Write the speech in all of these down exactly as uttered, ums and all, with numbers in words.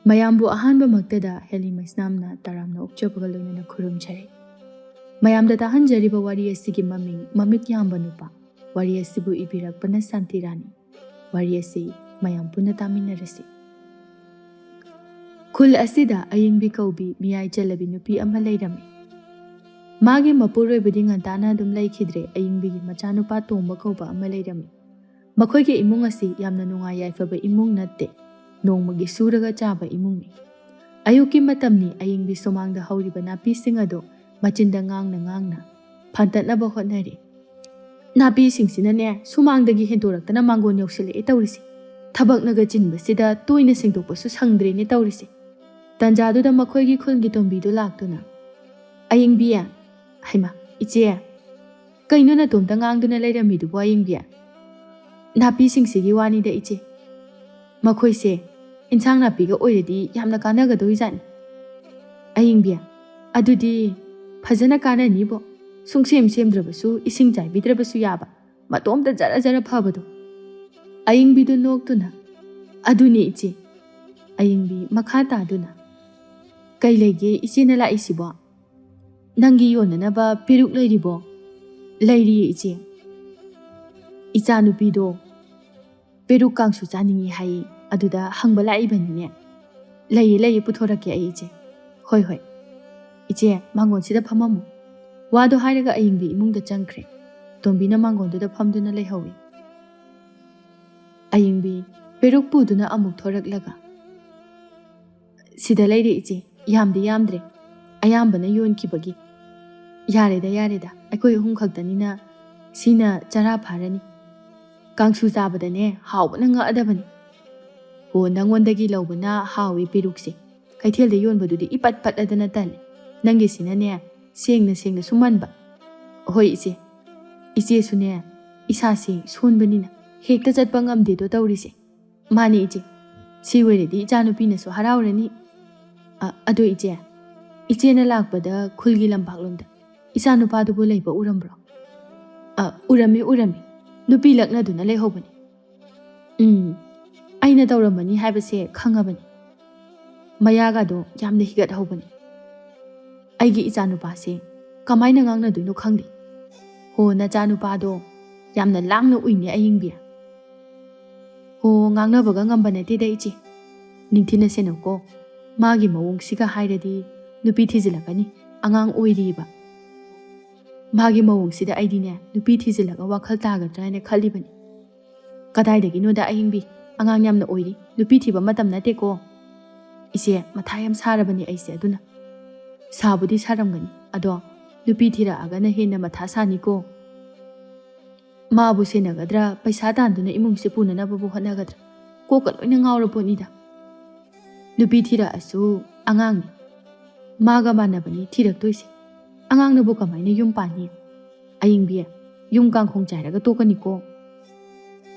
ꯃꯌꯥꯝꯕꯨ ꯑꯍꯥꯟꯕꯃꯛꯇꯗ ꯍꯦꯂꯤ ꯃꯩꯁꯅꯥꯝꯅ ꯇꯔꯥꯝꯅ ꯑꯣꯛꯆꯕꯒ ꯂꯣꯏꯅꯅ ꯈꯨꯔꯨꯝꯖꯔꯤ꯫ ꯃꯌꯥꯝꯗ ꯇꯥꯍꯟꯖꯔꯤꯕ ꯋꯥꯔꯤ ꯑꯁꯤꯒꯤ ꯃꯃꯤꯡ ꯃꯃꯤꯠ ꯌꯥꯝꯕ ꯅꯨꯄꯥ꯫ ꯋꯥꯔꯤ ꯑꯁꯤꯕꯨ ꯏꯕꯤꯔꯛꯄꯅ ꯁꯥꯟꯇꯤ ꯔꯥꯅꯤ꯫ ꯋꯥꯔꯤ ꯑꯁꯤ ꯃꯌꯥꯝ ꯄꯨꯟꯅ ꯇꯥꯃꯤꯟꯅꯔꯁꯤ꯫ ꯈꯨꯜ ꯑꯁꯤꯗ ꯑꯌꯤꯡꯕꯤ ꯀꯧꯕꯤ ꯃꯤꯌꯥꯏ ꯆꯜꯂꯕꯤ ꯅꯨꯄꯤ ꯑꯃ ꯂꯩꯔꯝꯃꯤ꯫ ꯃꯥꯒꯤ ꯃꯄꯨꯔꯣꯏꯕꯗꯤ ꯉꯟꯇꯥꯅ ꯑꯗꯨꯝ ꯂꯩꯈꯤꯗ꯭ꯔꯦ꯫ ꯑꯌꯤꯡꯕꯤꯒꯤ ꯃꯆꯥꯅꯨꯄꯥ ꯇꯣꯝꯕ ꯀꯧꯕ ꯑꯃ ꯂꯩꯔꯝꯃꯤ꯫ ꯃꯈꯣꯏꯒꯤ ꯏꯃꯨꯡ ꯑꯁꯤ ꯌꯥꯝꯅ ꯅꯨꯡꯉꯥꯏ ꯌꯥꯏꯐꯕ ꯏꯃꯨꯡ ꯅꯠꯇꯦ, ꯅꯣꯡꯃꯒꯤ ꯁꯨꯔꯒ ꯆꯥꯕ ꯏꯃꯨꯡꯅꯤ꯫ ꯑꯌꯨꯛꯀꯤ ꯃꯇꯝꯅꯤ꯫ ꯑꯌꯤꯡꯕꯤ ꯁꯨꯃꯥꯡꯗ ꯍꯧꯔꯤꯕ ꯅꯥꯄꯤꯁꯤꯡ ꯑꯗꯨ ꯃꯆꯤꯟꯗ ꯉꯥꯡꯅ ꯉꯥꯡꯅ ꯐꯟꯇꯠꯅꯕ ꯍꯣꯠꯅꯔꯤ꯫ "ꯅꯥꯄꯤꯁꯤꯡꯁꯤꯅꯅꯦ ꯁꯨꯃꯥꯡꯗꯒꯤ ꯍꯦꯟꯗꯣꯔꯛꯇꯅ ꯃꯥꯡꯒꯣꯟ ꯌꯧꯁꯤꯜꯂꯛꯑꯦ ꯇꯧꯔꯤꯁꯦ꯫ ꯊꯕꯛꯅꯒ ꯆꯤꯟꯕꯁꯤꯗ ꯇꯣꯏꯅ ꯁꯦꯡꯗꯣꯛꯄꯁꯨ ꯁꯪꯗ꯭ꯔꯦꯅꯦ ꯇꯧꯔꯤꯁꯦ"꯫ ꯇꯟꯖꯥꯗꯨꯗ ꯃꯈꯣꯏꯒꯤ ꯈꯨꯜꯒꯤ ꯇꯣꯝꯕꯤꯗꯨ ꯂꯥꯛꯇꯨꯅ, "ꯑꯌꯤꯡꯕꯤ," ꯍꯩꯃꯥ, ꯏꯆꯦ, ꯀꯩꯅꯣ ꯅꯇꯣꯝꯇ ꯉꯥꯡꯗꯨꯅ ꯂꯩꯔꯝꯃꯤꯗꯨꯕꯣ, ꯑꯌꯤꯡꯕꯤ? "ꯅꯥꯄꯤꯁꯤꯡꯁꯤꯒꯤ ꯋꯥꯅꯤꯗ, ꯏꯆꯦ꯫ ꯃꯈꯣꯏꯁꯦ ꯏꯟꯁꯥꯡ ꯅꯥꯄꯤꯒ ꯑꯣꯏꯔꯗꯤ ꯌꯥꯝꯅ ꯀꯥꯟꯅꯒꯗꯣꯏꯖꯥꯠꯅꯤ"꯫ "ꯑꯌꯤꯡꯕꯤ, ꯑꯗꯨꯗꯤ ꯐꯖꯅ ꯀꯥꯟꯅꯅꯤꯕꯣ꯫ ꯁꯨꯡꯁꯦꯝ ꯁꯦꯝꯗ꯭ꯔꯕꯁꯨ, ꯏꯁꯤꯡ ꯆꯥꯏꯕꯤꯗ꯭ꯔꯕꯁꯨ ꯌꯥꯕ, ꯃꯇꯣꯝꯇ ꯖꯔ ꯖꯔ ꯐꯕꯗꯣ"꯫ ꯑꯌꯤꯡꯕꯤꯗꯨ ꯅꯣꯛꯇꯨꯅ, "ꯑꯗꯨꯅꯤ, ꯏꯆꯦ"꯫ ꯑꯌꯤꯡꯕꯤ ꯃꯈꯥ ꯇꯥꯗꯨꯅ, "ꯀꯩ ꯂꯩꯒꯦ ꯏꯆꯦꯅ ꯂꯥꯛꯏꯁꯤꯕꯣ? ꯅꯪꯒꯤ ꯌꯣꯟꯅꯅꯕ ꯄꯦꯔꯨꯛ ꯂꯩꯔꯤꯕꯣ?" "ꯂꯩꯔꯤꯌꯦ, ꯏꯆꯦ꯫ ꯏꯆꯥꯅꯨꯄꯤꯗꯣ ꯄꯦꯔꯨꯛ ꯀꯥꯡꯁꯨ ꯆꯥꯅꯤꯡꯉꯤ ꯍꯥꯏꯌꯦ, ꯑꯗꯨꯗ ꯍꯪꯕ ꯂꯥꯛꯏꯕꯅꯤꯅꯦ"꯫ "ꯂꯩꯌꯦ, ꯂꯩꯌꯦ, ꯄꯨꯊꯣꯔꯛꯀꯦ ꯑꯩ, ꯏꯆꯦ"꯫ "ꯍꯣꯏ, ꯍꯣꯏ꯫ ꯏꯆꯦ, ꯃꯥꯡꯒꯣꯟꯁꯤꯗ ꯐꯝꯃꯝꯃꯨ"꯫ ꯋꯥꯗꯣ ꯍꯥꯏꯔꯒ ꯑꯌꯤꯡꯕꯤ ꯏꯃꯨꯡꯗ ꯆꯪꯈ꯭ꯔꯦ꯫ ꯇꯣꯝꯕꯤꯅ ꯃꯥꯡꯒꯣꯟꯗꯨꯗ ꯐꯝꯗꯨꯅ ꯂꯩꯍꯧꯏ꯫ ꯑꯌꯤꯡꯕꯤ ꯄꯦꯔꯨꯛ ꯄꯨꯗꯨꯅ ꯑꯃꯨꯛ ꯊꯣꯔꯛꯂꯒ, "ꯁꯤꯗ ꯂꯩꯔꯦ, ꯏꯆꯦ꯫ ꯌꯥꯝꯗꯤ ꯌꯥꯝꯗ꯭ꯔꯦ, ꯑꯌꯥꯝꯕꯅ ꯌꯣꯟꯈꯤꯕꯒꯤ"꯫ "ꯌꯥꯔꯦꯗ, ꯌꯥꯔꯦꯗ, ꯑꯩꯈꯣꯏ ꯑꯍꯨꯝ ꯈꯛꯇꯅꯤꯅ ꯁꯤꯅ ꯆꯔꯥ ꯐꯥꯔꯅꯤ꯫ ꯀꯥꯡꯁꯨ ꯆꯥꯕꯗꯅꯦ ꯍꯥꯎꯕꯅ ꯉꯛꯑꯗꯕꯅꯤ"꯫ "ꯑꯣ, ꯅꯪꯉꯣꯟꯗꯒꯤ ꯂꯧꯕꯅ ꯍꯥꯎꯏ ꯄꯦꯔꯨꯛꯁꯦ꯫ ꯀꯩꯊꯦꯜꯗ ꯌꯣꯟꯕꯗꯨꯗꯤ ꯏꯄꯠ ꯄꯠꯂꯗꯅ ꯇꯜꯂꯦ꯫ ꯅꯪꯒꯤꯁꯤꯅꯅꯦ ꯁꯦꯡꯅ ꯁꯦꯡꯅꯁꯨ ꯃꯟꯕ"꯫ "ꯍꯣꯏ, ꯏꯆꯦ꯫ ꯏꯆꯦꯁꯨꯅꯦ ꯏꯁꯥꯁꯦ ꯁꯣꯟꯕꯅꯤꯅ ꯍꯦꯛꯇ ꯆꯠꯄ ꯉꯝꯗꯦꯗꯣ ꯇꯧꯔꯤꯁꯦ"꯫ "ꯃꯥꯅꯤ, ꯏꯆꯦ꯫ ꯁꯤ ꯑꯣꯏꯔꯗꯤ ꯏꯆꯥꯅꯨꯄꯤꯅꯁꯨ ꯍꯔꯥꯎꯔꯅꯤ꯫ ꯑ, ꯑꯗꯣ ꯏꯆꯦ, ꯏꯆꯦꯅ ꯂꯥꯛꯄꯗ ꯈꯨꯜꯒꯤ ꯂꯝꯄꯥꯛꯂꯣꯝꯗ ꯏꯆꯥꯅꯨꯄꯥꯗꯨꯕꯨ ꯂꯩꯕ ꯎꯔꯝꯕ꯭ꯔꯣ?" "ꯑ, ꯎꯔꯝꯃꯤ, ꯎꯔꯝꯃꯤ꯫ ꯅꯨꯄꯤ ꯂꯛꯅꯗꯨꯅ ꯂꯩꯍꯧꯕꯅꯤ"꯫ "ꯎꯝ, ꯑꯩꯅ ꯇꯧꯔꯝꯃꯅꯤ ꯍꯥꯏꯕꯁꯦ ꯈꯪꯉꯕꯅꯤ"꯫ ꯃꯌꯥꯒꯗꯣ ꯌꯥꯝꯅ ꯍꯤꯒꯠꯍꯧꯕꯅꯤ꯫ ꯑꯩꯒꯤ ꯏꯆꯥꯅꯨꯄꯥꯁꯦ ꯀꯃꯥꯏꯅ ꯉꯥꯡꯅꯗꯣꯏꯅꯣ ꯈꯪꯗꯦ꯫ ꯍꯣ, ꯅꯆꯥꯅꯨꯄꯥꯗꯣ ꯌꯥꯝꯅ ꯂꯥꯡꯅ ꯎꯏꯅꯦ ꯑꯌꯤꯡꯕꯤ꯫ ꯍꯣ, ꯉꯥꯡꯅꯕꯒ ꯉꯝꯕ ꯅꯠꯇꯦꯗ ꯏꯆꯦ꯫ ꯅꯤꯡꯊꯤꯅ ꯁꯦꯟꯅꯧꯀꯣ꯫ ꯃꯥꯒꯤ ꯃꯑꯣꯡꯁꯤꯒ ꯍꯥꯏꯔꯗꯤ ꯅꯨꯄꯤ ꯊꯤꯖꯤꯜꯂꯛꯀꯅꯤ꯫ ꯑꯉꯥꯡ ꯑꯣꯏꯔꯤꯕ꯫ ꯃꯥꯒꯤ ꯃꯑꯣꯡꯁꯤꯗ ꯑꯩꯗꯤꯅꯦ ꯅꯨꯄꯤ ꯊꯤꯖꯤꯜꯂꯒ ꯋꯥꯈꯜ ꯇꯥꯒꯗ꯭ꯔꯥ ꯍꯥꯏꯅ ꯈꯜꯂꯤꯕꯅꯤ꯫ ꯀꯗꯥꯏꯗꯒꯤꯅꯣꯗ ꯑꯌꯤꯡꯕꯤ, ꯑꯉꯥꯡ ꯌꯥꯝꯅ ꯑꯣꯏꯔꯤ, ꯅꯨꯄꯤ ꯊꯤꯕ ꯃꯇꯝ ꯅꯠꯇꯦꯀꯣ꯫ ꯏꯆꯦ, ꯃꯊꯥ ꯌꯥꯝ ꯁꯥꯔꯕꯅꯤ ꯑꯩꯁꯦ꯫ ꯑꯗꯨꯅ ꯁꯥꯕꯨꯗꯤ ꯁꯥꯔꯝꯒꯅꯤ, ꯑꯗꯣ ꯅꯨꯄꯤ ꯊꯤꯔꯛꯑꯒꯅ ꯍꯦꯟꯅ ꯃꯊꯥ ꯁꯥꯅꯤꯀꯣ꯫ ꯃꯥꯕꯨ ꯁꯦꯟꯅꯒꯗ꯭ꯔꯥ, ꯄꯩꯁꯥ ꯇꯥꯟꯗꯨꯅ ꯏꯃꯨꯡꯁꯦ ꯄꯨꯅꯅꯕꯕꯨ ꯍꯣꯠꯅꯒꯗ꯭ꯔꯥ? ꯀꯣꯛꯀ ꯂꯣꯏꯅ ꯉꯥꯎꯔ ꯄꯣꯠꯅꯤꯗ꯫ ꯅꯨꯄꯤ ꯊꯤꯔꯛꯑꯁꯨ ꯑꯉꯥꯡꯅꯤ꯫ ꯃꯥꯒ ꯃꯥꯟꯅꯕꯅꯤ ꯊꯤꯔꯛꯇꯣꯏꯁꯦ꯫ ꯑꯉꯥꯡꯅꯕꯨ ꯀꯃꯥꯏꯅ ꯌꯨꯝ ꯄꯥꯟꯅꯤ? ꯑꯌꯤꯡꯕꯤ, ꯌꯨꯝ ꯀꯥꯡꯈꯣꯡ ꯆꯥꯏꯔꯒ ꯇꯣꯛꯀꯅꯤꯀꯣ꯫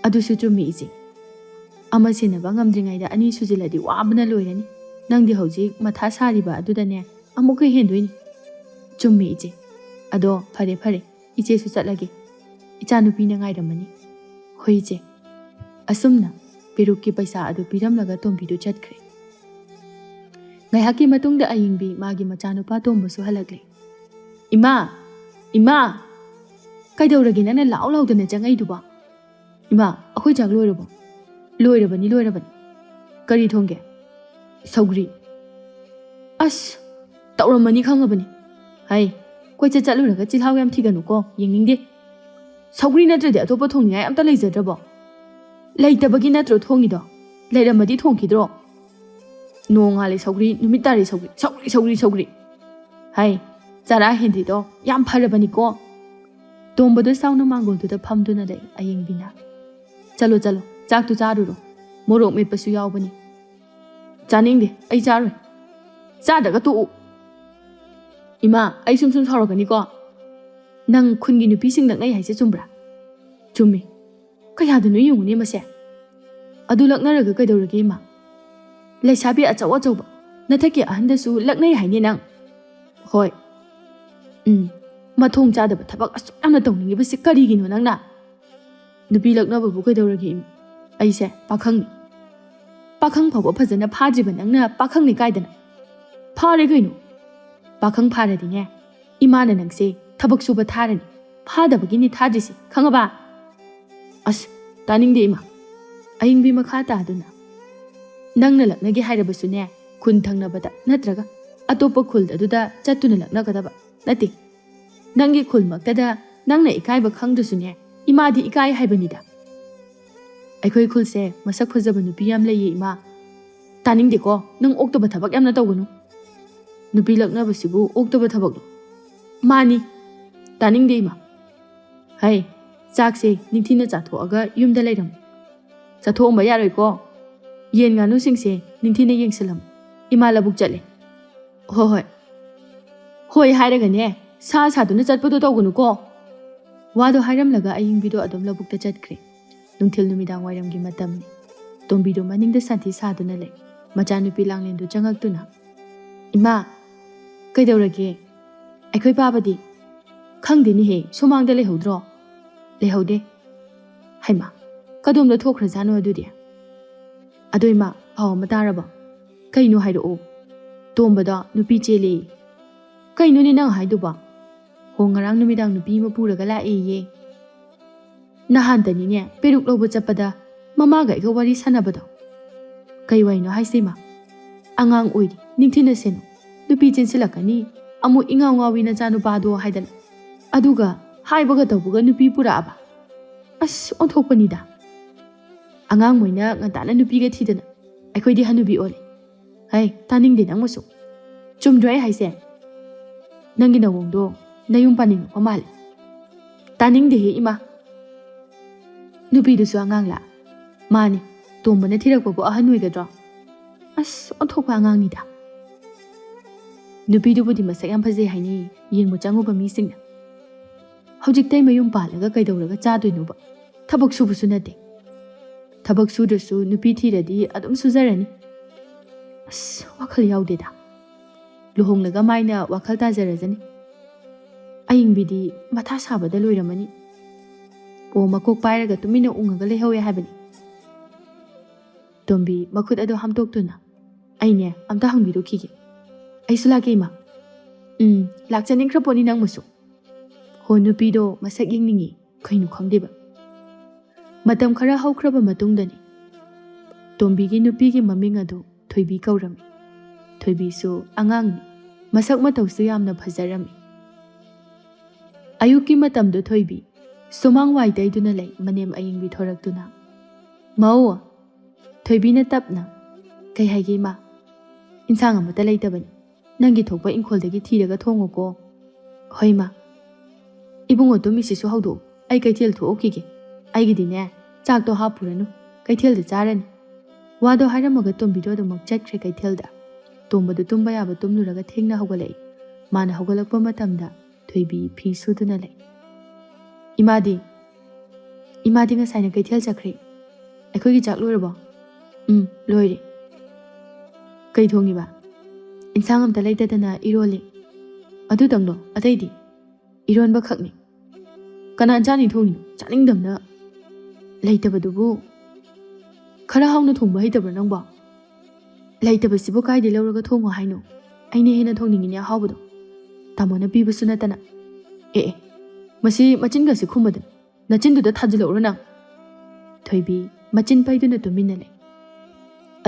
ꯑꯗꯨꯁꯨ ꯆꯨꯝꯃꯤ ꯏꯆꯦ꯫ ꯑꯃ ꯁꯦꯟꯅꯕ ꯉꯝꯗ꯭ꯔꯤꯉꯩꯗ ꯑꯅꯤ ꯁꯨꯖꯤꯜꯂꯗꯤ ꯋꯥꯕꯅ ꯂꯣꯏꯔꯅꯤ꯫ ꯅꯪꯗꯤ ꯍꯧꯖꯤꯛ ꯃꯊꯥ ꯁꯥꯔꯤꯕ ꯑꯗꯨꯗꯅꯦ ꯑꯃꯨꯛꯀ ꯍꯦꯟꯗꯣꯏꯅꯤ꯫ ꯆꯨꯝꯃꯤ ꯏꯆꯦ꯫ ꯑꯗꯣ ꯐꯔꯦ ꯐꯔꯦ, ꯏꯆꯦꯁꯨ ꯆꯠꯂꯒꯦ꯫ ꯏꯆꯥꯅꯨꯄꯤꯅ ꯉꯥꯏꯔꯝꯃꯅꯤ꯫ ꯍꯣꯏ ꯏꯆꯦ꯫ ꯑꯁꯨꯝꯅ ꯄꯦꯔꯨꯛꯀꯤ ꯄꯩꯁꯥ ꯑꯗꯨ ꯄꯤꯔꯝꯂꯒ ꯇꯣꯝꯕꯤꯗꯨ ꯆꯠꯈ꯭ꯔꯦ꯫ ꯉꯥꯏꯍꯥꯛꯀꯤ ꯃꯇꯨꯡꯗ ꯑꯌꯤꯡꯕꯤ ꯃꯥꯒꯤ ꯃꯆꯥꯅꯨꯄꯥ ꯇꯣꯝꯕꯁꯨ ꯍꯜꯂꯛꯂꯦ꯫ "ꯏꯃꯥ! ꯏꯃꯥ! ꯀꯩꯗꯧꯔꯒꯦ ꯅꯪꯅ ꯂꯥꯎ ꯂꯥꯎꯗꯅ ꯆꯪꯉꯛꯏꯗꯨꯕꯣ?" "ꯏꯃꯥ, ꯑꯩꯈꯣꯏ ꯆꯥꯛ ꯂꯣꯏꯔꯕꯣ?" "ꯂꯣꯏꯔꯕꯅꯤ, ꯂꯣꯏꯔꯕꯅꯤ꯫ ꯀꯔꯤ ꯊꯣꯡꯒꯦ?" "ꯁꯧꯒ꯭ꯔꯤ꯫" "ꯑꯁ, ꯇꯧꯔꯝꯃꯅꯤ ꯈꯪꯉꯕꯅꯤ꯫ ꯍꯩ, ꯀꯣꯏꯆꯠ ꯆꯠꯂꯨꯔꯒ ꯆꯤꯜꯍꯥꯎ ꯌꯥꯝ ꯊꯤꯒꯅꯨꯀꯣ, ꯌꯦꯡꯅꯤꯡꯗꯦ꯫ ꯁꯧꯒ꯭ꯔꯤ ꯅꯠꯇ꯭ꯔꯗꯤ ꯑꯇꯣꯞꯄ ꯊꯣꯡꯅꯤꯡꯉꯥꯏ ꯑꯝꯇ ꯂꯩꯖꯗ꯭ꯔꯕꯣ? ꯂꯩꯇꯕꯒꯤ ꯅꯠꯇ꯭ꯔꯣ ꯊꯣꯡꯉꯤꯗꯣ? ꯂꯩꯔꯝꯃꯗꯤ ꯊꯣꯡꯈꯤꯗ꯭ꯔꯣ? ꯅꯣꯡꯉꯥꯜꯂꯦ ꯁꯧꯒ꯭ꯔꯤ, ꯅꯨꯃꯤꯠ ꯇꯥꯔꯦ ꯁꯧꯒ꯭ꯔꯤ, ꯁꯧꯒ꯭ꯔꯤ, ꯁꯧꯒ꯭ꯔꯤ, ꯁꯧꯒ꯭ꯔꯤ꯫ ꯍꯩ, ꯆꯔꯥ ꯍꯦꯟꯗ꯭ꯔꯤꯗꯣ ꯌꯥꯝ ꯐꯔꯕꯅꯤꯀꯣ꯫" ꯇꯣꯝꯕꯗꯣ ꯁꯥꯎꯅ ꯃꯥꯡꯒꯣꯜꯗꯨꯗ ꯐꯝꯗꯨꯅ ꯂꯩ ꯑꯌꯤꯡꯕꯤꯅ꯫ "ꯆꯠꯂꯣ, ꯆꯠꯂꯣ, ꯆꯥꯛꯇꯨ ꯆꯥꯔꯨꯔꯣ꯫ ꯃꯣꯔꯣꯛ ꯃꯦꯠꯄꯁꯨ ꯌꯥꯎꯕꯅꯤ꯫" "ꯆꯥꯅꯤꯡꯗꯦ, ꯑꯩ ꯆꯥꯔꯣꯏ꯫" "ꯆꯥꯗ꯭ꯔꯒ ꯇꯣꯛꯎ꯫" "ꯏꯃꯥ, ꯑꯩ ꯁꯨꯝ ꯁꯨꯝ ꯁꯥꯎꯔꯛꯀꯅꯤꯀꯣ꯫" "ꯅꯪ ꯈꯨꯟꯒꯤ ꯅꯨꯄꯤꯁꯤꯡ ꯂꯛꯅꯩ ꯍꯥꯏꯁꯦ ꯆꯨꯝꯕ꯭ꯔꯥ?" "ꯆꯨꯝꯃꯤ꯫" "ꯀꯌꯥꯗꯅꯣ ꯌꯦꯡꯉꯨꯅꯦ ꯃꯁꯦ꯫" "ꯑꯗꯨ ꯂꯛꯅꯔꯒ ꯀꯩꯗꯧꯔꯒꯦ ꯏꯃꯥ? ꯂꯩꯁꯥꯕꯤ ꯑꯆꯧ ꯑꯆꯧꯕ ꯅꯊꯛꯀꯤ ꯑꯍꯟꯗꯁꯨ ꯂꯛꯅꯩ ꯍꯥꯏꯅꯦ ꯅꯪ?" "ꯍꯣꯏ꯫" "ꯎꯝ, ꯃꯊꯣꯡ ꯆꯥꯗꯕ ꯊꯕꯛ ꯑꯁꯨꯛ ꯌꯥꯝꯅ ꯇꯧꯅꯤꯡꯉꯤꯕꯁꯤ ꯀꯔꯤꯒꯤꯅꯣ ꯅꯪꯅ?" "ꯅꯨꯄꯤ ꯂꯛꯅꯕꯕꯨ ꯀꯩꯗꯧꯔꯒꯦ ꯏꯃꯥ? ꯑꯩꯁꯦ ꯄꯥꯈꯪꯅꯤ꯫" ꯄꯥꯈꯪ ꯐꯥꯎꯕ ꯐꯖꯅ ꯐꯥꯗ꯭ꯔꯤꯕ ꯅꯪꯅ ꯄꯥꯈꯪꯅꯤ ꯀꯥꯏꯗꯅ? ꯐꯥꯔꯦ ꯀꯩꯅꯣ꯫ ꯄꯥꯈꯪ ꯐꯥꯔꯗꯤꯅꯦ, ꯏꯃꯥꯅ ꯅꯪꯁꯦ ꯊꯕꯛ ꯁꯨꯕ ꯊꯥꯔꯅꯤ꯫ ꯐꯥꯗꯕꯒꯤꯅꯤ ꯊꯥꯗ꯭ꯔꯤꯁꯦ, ꯈꯪꯉꯕ? ꯑꯁ, ꯇꯥꯅꯤꯡꯗꯦ ꯏꯃꯥ꯫ ꯑꯌꯤꯡꯕꯤ ꯃꯈꯥ ꯇꯥꯗꯨꯅ, "ꯅꯪꯅ ꯂꯛꯅꯒꯦ ꯍꯥꯏꯔꯕꯁꯨꯅꯦ, ꯈꯨꯟ ꯊꯪꯅꯕꯗ ꯅꯠꯇ꯭ꯔꯒ ꯑꯇꯣꯞꯄ ꯈꯨꯜ ꯑꯗꯨꯗ ꯆꯠꯇꯨꯅ ꯂꯛꯅꯒꯗꯕ ꯅꯠꯇꯦ꯫ ꯅꯪꯒꯤ ꯈꯨꯜꯃꯛꯇꯗ ꯅꯪꯅ ꯏꯀꯥꯏꯕ ꯈꯪꯗ꯭ꯔꯁꯨꯅꯦ, ꯏꯃꯥꯗꯤ ꯏꯀꯥꯏ ꯍꯥꯏꯕꯅꯤꯗ꯫ ꯑꯩꯈꯣꯏ ꯈꯨꯜꯁꯦ ꯃꯁꯛ ꯐꯖꯕ ꯅꯨꯄꯤ ꯌꯥꯝ ꯂꯩꯌꯦ ꯏꯃꯥ꯫" "ꯇꯥꯅꯤꯡꯗꯦꯀꯣ, ꯅꯪ ꯑꯣꯛꯇꯕ ꯊꯕꯛ ꯌꯥꯝꯅ ꯇꯧꯒꯅꯨ꯫ ꯅꯨꯄꯤ ꯂꯛꯅꯕꯁꯤꯕꯨ ꯑꯣꯛꯇꯕ ꯊꯕꯛꯂꯣ?" "ꯃꯥꯅꯤ꯫" "ꯇꯥꯅꯤꯡꯗꯦ ꯏꯃꯥ꯫ ꯍꯩ, ꯆꯥꯛꯁꯦ ꯅꯤꯡꯊꯤꯅ ꯆꯥꯊꯣꯛꯑꯒ ꯌꯨꯝꯗ ꯂꯩꯔꯝꯃꯨ꯫ ꯆꯥꯊꯣꯛꯑꯝꯕ ꯌꯥꯔꯣꯏꯀꯣ꯫ ꯌꯦꯟ ꯉꯥꯅꯨꯁꯤꯡꯁꯦ ꯅꯤꯡꯊꯤꯅ ꯌꯦꯡꯁꯤꯜꯂꯝꯃꯨ꯫ ꯏꯃꯥ ꯂꯧꯕꯨꯛ ꯆꯠꯂꯦ꯫" "ꯍꯣꯏ, ꯍꯣꯏ꯫" "ꯍꯣꯏ ꯍꯥꯏꯔꯒꯅꯦ, ꯁꯥ ꯁꯥꯗꯨꯅ ꯆꯠꯄꯗꯣ ꯇꯧꯒꯅꯨꯀꯣ꯫" ꯋꯥꯗꯣ ꯍꯥꯏꯔꯝꯂꯒ ꯑꯌꯤꯡꯕꯤꯗꯣ ꯑꯗꯨꯝ ꯂꯧꯕꯨꯛꯇ ꯆꯠꯈ꯭ꯔꯦ꯫ ꯅꯨꯡꯊꯤꯜ ꯅꯨꯃꯤꯗꯥꯡ ꯋꯥꯏꯔꯝꯒꯤ ꯃꯇꯝꯅꯤ꯫ ꯇꯣꯝꯕꯤꯗꯣ ꯃꯅꯤꯡꯗ ꯁꯥꯟꯊꯤ ꯁꯥꯗꯨꯅ ꯂꯩ꯫ ꯃꯆꯥꯅꯨꯄꯤ ꯂꯥꯡꯂꯦꯟꯗꯨ ꯆꯪꯉꯛꯇꯨꯅ, "ꯏꯃꯥ, ꯀꯩꯗꯧꯔꯒꯦ? ꯑꯩꯈꯣꯏ ꯄꯥꯕꯗꯤ?" "ꯈꯪꯗꯦꯅꯦꯍꯦ, ꯁꯨꯃꯥꯡꯗ ꯂꯩꯍꯧꯗ꯭ꯔꯣ?" "ꯂꯩꯍꯧꯗꯦ꯫" "ꯍꯩꯃꯥ, ꯀꯗꯣꯝꯗ ꯊꯣꯛꯈ꯭ꯔꯖꯥꯠꯅꯣ ꯑꯗꯨꯗꯤ?" "ꯑꯗꯣ ꯏꯃꯥ, ꯄꯥꯎ ꯑꯃ ꯇꯥꯔꯕꯣ?" "ꯀꯩꯅꯣ ꯍꯥꯏꯔꯛꯑꯣ꯫" "ꯇꯣꯝꯕꯗꯣ ꯅꯨꯄꯤ ꯆꯦꯜꯂꯦ꯫" "ꯀꯩꯅꯣꯅꯦ ꯅꯪ ꯍꯥꯏꯗꯨꯕꯣ?" "ꯍꯣ, ꯉꯔꯥꯡ ꯅꯨꯃꯤꯗꯥꯡ ꯅꯨꯄꯤ ꯑꯃ ꯄꯨꯔꯒ ꯂꯥꯛꯑꯦꯌꯦ꯫ ꯅꯍꯥꯟꯇꯅꯤꯅꯦ, ꯄꯦꯔꯨꯛ ꯂꯧꯕ ꯆꯠꯄꯗ ꯃꯃꯥꯒ ꯑꯩꯒ ꯋꯥꯔꯤ ꯁꯥꯟꯅꯕꯗꯣ꯫" "ꯀꯩ ꯋꯥꯔꯤꯅꯣ ꯍꯥꯏꯁꯦ ꯏꯃꯥ?" "ꯑꯉꯥꯡ ꯑꯣꯏꯔꯤ, ꯅꯤꯡꯊꯤꯅ ꯁꯦꯟꯅꯧ꯫ ꯅꯨꯄꯤ ꯆꯦꯟꯁꯤꯜꯂꯛꯀꯅꯤ, ꯑꯃꯨꯛ ꯏꯉꯥꯎ ꯉꯥꯎꯋꯤ ꯅꯆꯥꯅꯨꯄꯥꯗꯣ ꯍꯥꯏꯗꯅ꯫ ꯑꯗꯨꯒ ꯍꯥꯏꯕꯒ ꯇꯧꯕꯒ ꯅꯨꯄꯤ ꯄꯨꯔꯛꯑꯕ꯫ ꯑꯁ, ꯑꯣꯟꯊꯣꯛꯄꯅꯤꯗ꯫ ꯑꯉꯥꯡ ꯃꯣꯏꯅ ꯉꯟꯇꯥꯅ ꯅꯨꯄꯤꯒ ꯊꯤꯗꯅ, ꯑꯩꯈꯣꯏꯗꯤ ꯍꯅꯨꯕꯤ ꯑꯣꯜꯂꯦ꯫" "ꯍꯩ, ꯇꯥꯅꯤꯡꯗꯦ ꯅꯪꯕꯨꯁꯨ꯫ ꯆꯨꯝꯗ꯭ꯔꯣ ꯑꯩ ꯍꯥꯏꯁꯦ?" "ꯅꯪꯒꯤ ꯅꯋꯣꯡꯗꯣ ꯅꯌꯨꯝ ꯄꯥꯅꯤꯡꯉꯛꯄ ꯃꯥꯜꯂꯦ꯫" "ꯇꯥꯅꯤꯡꯗꯦꯍꯦ ꯏꯃꯥ꯫" "ꯅꯨꯄꯤꯗꯨꯁꯨ ꯑꯉꯥꯡꯂꯥ?" "ꯃꯥꯅꯤ, ꯇꯣꯝꯕꯅ ꯊꯤꯔꯛꯄꯕꯨ ꯑꯍꯟ ꯑꯣꯏꯒꯗ꯭ꯔꯣ? ꯑꯁ, ꯑꯣꯟꯊꯣꯛꯄ ꯑꯉꯥꯡꯅꯤꯗ꯫" "ꯅꯨꯄꯤꯗꯨꯕꯨꯗꯤ ꯃꯁꯛ ꯌꯥꯝ ꯐꯖꯩ ꯍꯥꯏꯅꯩ, ꯌꯦꯡꯕ ꯆꯪꯉꯨꯕ ꯃꯤꯁꯤꯡꯅ꯫ ꯍꯧꯖꯤꯛꯇꯩ ꯃꯌꯨꯝ ꯄꯥꯜꯂꯒ ꯀꯩꯗꯧꯔꯒ ꯆꯥꯗꯣꯏꯅꯣꯕ? ꯊꯕꯛ ꯁꯨꯕꯁꯨ ꯅꯠꯇꯦ꯫ ꯊꯕꯛ ꯁꯨꯗ꯭ꯔꯁꯨ ꯅꯨꯄꯤ ꯊꯤꯔꯗꯤ ꯑꯗꯨꯝ ꯁꯨꯖꯔꯅꯤ꯫ ꯑꯁ, ꯋꯥꯈꯜ ꯌꯥꯎꯗꯦꯗ꯫ ꯂꯨꯍꯣꯡꯂꯒ ꯃꯥꯏꯅ ꯋꯥꯈꯜ ꯇꯥꯖꯔꯖꯅꯤ꯫ ꯑꯌꯤꯡꯕꯤꯗꯤ ꯃꯊꯥ ꯁꯥꯕꯗ ꯂꯣꯏꯔꯝꯃꯅꯤ꯫ ꯑꯣ, ꯃꯀꯣꯛ ꯄꯥꯏꯔꯒ ꯇꯨꯃꯤꯟꯅ ꯎꯪꯉꯒ ꯂꯩꯍꯧꯋꯦ ꯍꯥꯏꯕꯅꯤ꯫" ꯇꯣꯝꯕꯤ ꯃꯈꯨꯠ ꯑꯗꯨ ꯍꯥꯝꯗꯣꯛꯇꯨꯅ, "ꯑꯩꯅꯦ, ꯑꯝꯇ ꯍꯪꯕꯤꯔꯨꯈꯤꯒꯦ꯫" "ꯑꯩꯁꯨ ꯂꯥꯛꯀꯦ, ꯏꯃꯥ꯫" "ꯎꯝ, ꯂꯥꯛꯆꯅꯤꯡꯈ꯭ꯔ ꯄꯣꯠꯅꯤ ꯅꯪꯕꯨꯁꯨ꯫" "ꯍꯣ, ꯅꯨꯄꯤꯗꯣ ꯃꯁꯛ ꯌꯦꯡꯅꯤꯡꯉꯤ, ꯀꯩꯅꯣ ꯈꯪꯗꯦꯕ꯫" ꯃꯇꯝ ꯈꯔ ꯍꯧꯈ꯭ꯔꯕ ꯃꯇꯨꯡꯗꯅꯤ꯫ ꯇꯣꯝꯕꯤꯒꯤ ꯅꯨꯄꯤꯒꯤ ꯃꯃꯤꯡ ꯑꯗꯨ ꯊꯣꯏꯕꯤ ꯀꯧꯔꯝꯃꯤ꯫ ꯊꯣꯏꯕꯤꯁꯨ ꯑꯉꯥꯡꯅꯤ, ꯃꯁꯛ ꯃꯇꯧꯁꯨ ꯌꯥꯝꯅ ꯐꯖꯔꯝꯃꯤ꯫ ꯑꯌꯨꯛꯀꯤ ꯃꯇꯝꯗꯨ ꯊꯣꯏꯕꯤ ꯁꯨꯃꯥꯡ ꯋꯥꯏ ꯇꯩꯗꯨꯅ ꯂꯩ, ꯃꯅꯦꯝ ꯑꯌꯤꯡꯕꯤ ꯊꯣꯔꯛꯇꯨꯅ꯫ "ꯃꯧ!" ꯊꯣꯏꯕꯤꯅ ꯇꯞꯅ, "ꯀꯩ ꯍꯥꯏꯒꯦ, ꯏꯃꯥ?" "ꯏꯟꯁꯥꯡ ꯑꯃꯠꯇ ꯂꯩꯇꯕꯅꯤ, ꯅꯪꯒꯤ ꯊꯣꯛꯄ ꯏꯪꯈꯣꯜꯗꯒꯤ ꯊꯤꯔꯒ ꯊꯣꯡꯉꯨꯀꯣ꯫" "ꯍꯣꯏ, ꯏꯃꯥ꯫" "ꯏꯕꯨꯡꯉꯣ ꯇꯨꯝꯃꯤꯁꯤꯁꯨ ꯍꯧꯗꯣꯛꯎ, ꯑꯩ ꯀꯩꯊꯦꯜ ꯊꯣꯛꯎꯈꯤꯒꯦ꯫ ꯑꯩꯒꯤꯗꯤꯅꯦ, ꯆꯥꯛꯇꯣ ꯍꯥꯞꯄꯨꯔꯅꯨ, ꯀꯩꯊꯦꯜꯗ ꯆꯥꯔꯅꯤ꯫" ꯋꯥꯗꯣ ꯍꯥꯏꯔꯝꯃꯒ ꯇꯣꯝꯕꯤꯗꯣ ꯑꯗꯨꯃꯛ ꯆꯠꯈ꯭ꯔꯦ ꯀꯩꯊꯦꯜꯗ꯫ ꯇꯣꯝꯕꯗꯨ ꯇꯨꯝꯕ ꯌꯥꯕ ꯇꯨꯝꯂꯨꯔꯒ ꯊꯦꯡꯅ ꯍꯧꯒꯠꯂꯛꯏ꯫ ꯃꯥꯅ ꯍꯧꯒꯠꯂꯛꯄ ꯃꯇꯝꯗ ꯊꯣꯏꯕꯤ ꯐꯤ ꯁꯨꯗꯨꯅ ꯂꯩ꯫ "ꯏꯃꯥꯗꯤ?" "ꯏꯃꯥꯗꯤ ꯉꯁꯥꯏꯅ ꯀꯩꯊꯦꯜ ꯆꯠꯈ꯭ꯔꯦ꯫" "ꯑꯩꯈꯣꯏꯒꯤ ꯆꯥꯛ ꯂꯣꯏꯔꯕꯣ?" "ꯎꯝ, ꯂꯣꯏꯔꯦ꯫" "ꯀꯩ ꯊꯣꯡꯉꯤꯕ?" "ꯏꯟꯁꯥꯡ ꯑꯝꯇ ꯂꯩꯇꯗꯅ ꯏꯔꯣꯜꯂꯤ꯫" "ꯑꯗꯨꯇꯪꯂꯣ? ꯑꯇꯩꯗꯤ?" "ꯏꯔꯣꯟꯕ ꯈꯛꯅꯤ꯫" "ꯀꯅꯥꯅ ꯆꯥꯅꯤ ꯊꯣꯡꯉꯤꯅꯣ? ꯆꯥꯅꯤꯡꯗꯕꯅ ꯂꯩꯇꯕꯗꯨꯕꯨ꯫" "ꯈꯔ ꯍꯥꯎꯅ ꯊꯣꯡꯕ ꯍꯩꯇꯕ꯭ꯔꯣ ꯅꯪꯕꯣ?" "ꯂꯩꯇꯕꯁꯤꯕꯨ ꯀꯥꯏꯗꯩ ꯂꯧꯔꯒ ꯊꯣꯡꯉꯣ ꯍꯥꯏꯅꯣ? ꯑꯩꯅ ꯍꯦꯟꯅ ꯊꯣꯡꯅꯤꯡꯉꯤꯅꯦ ꯑꯍꯥꯎꯕꯗꯣ, ꯇꯥꯃꯣꯅ ꯄꯤꯕꯁꯨ ꯅꯠꯇꯅ꯫" "ꯑꯦ ꯑꯦ, ꯃꯁꯤ ꯃꯆꯤꯟꯒꯁꯤ ꯈꯨꯝꯃꯗꯅ, ꯅꯆꯤꯟꯗꯨꯗ ꯊꯥꯖꯤꯜꯂꯛꯎꯔꯣ ꯅꯪ?" ꯊꯣꯏꯕꯤ ꯃꯆꯤꯟ ꯄꯩꯗꯨꯅ ꯇꯨꯃꯤꯟꯅ ꯂꯩ꯫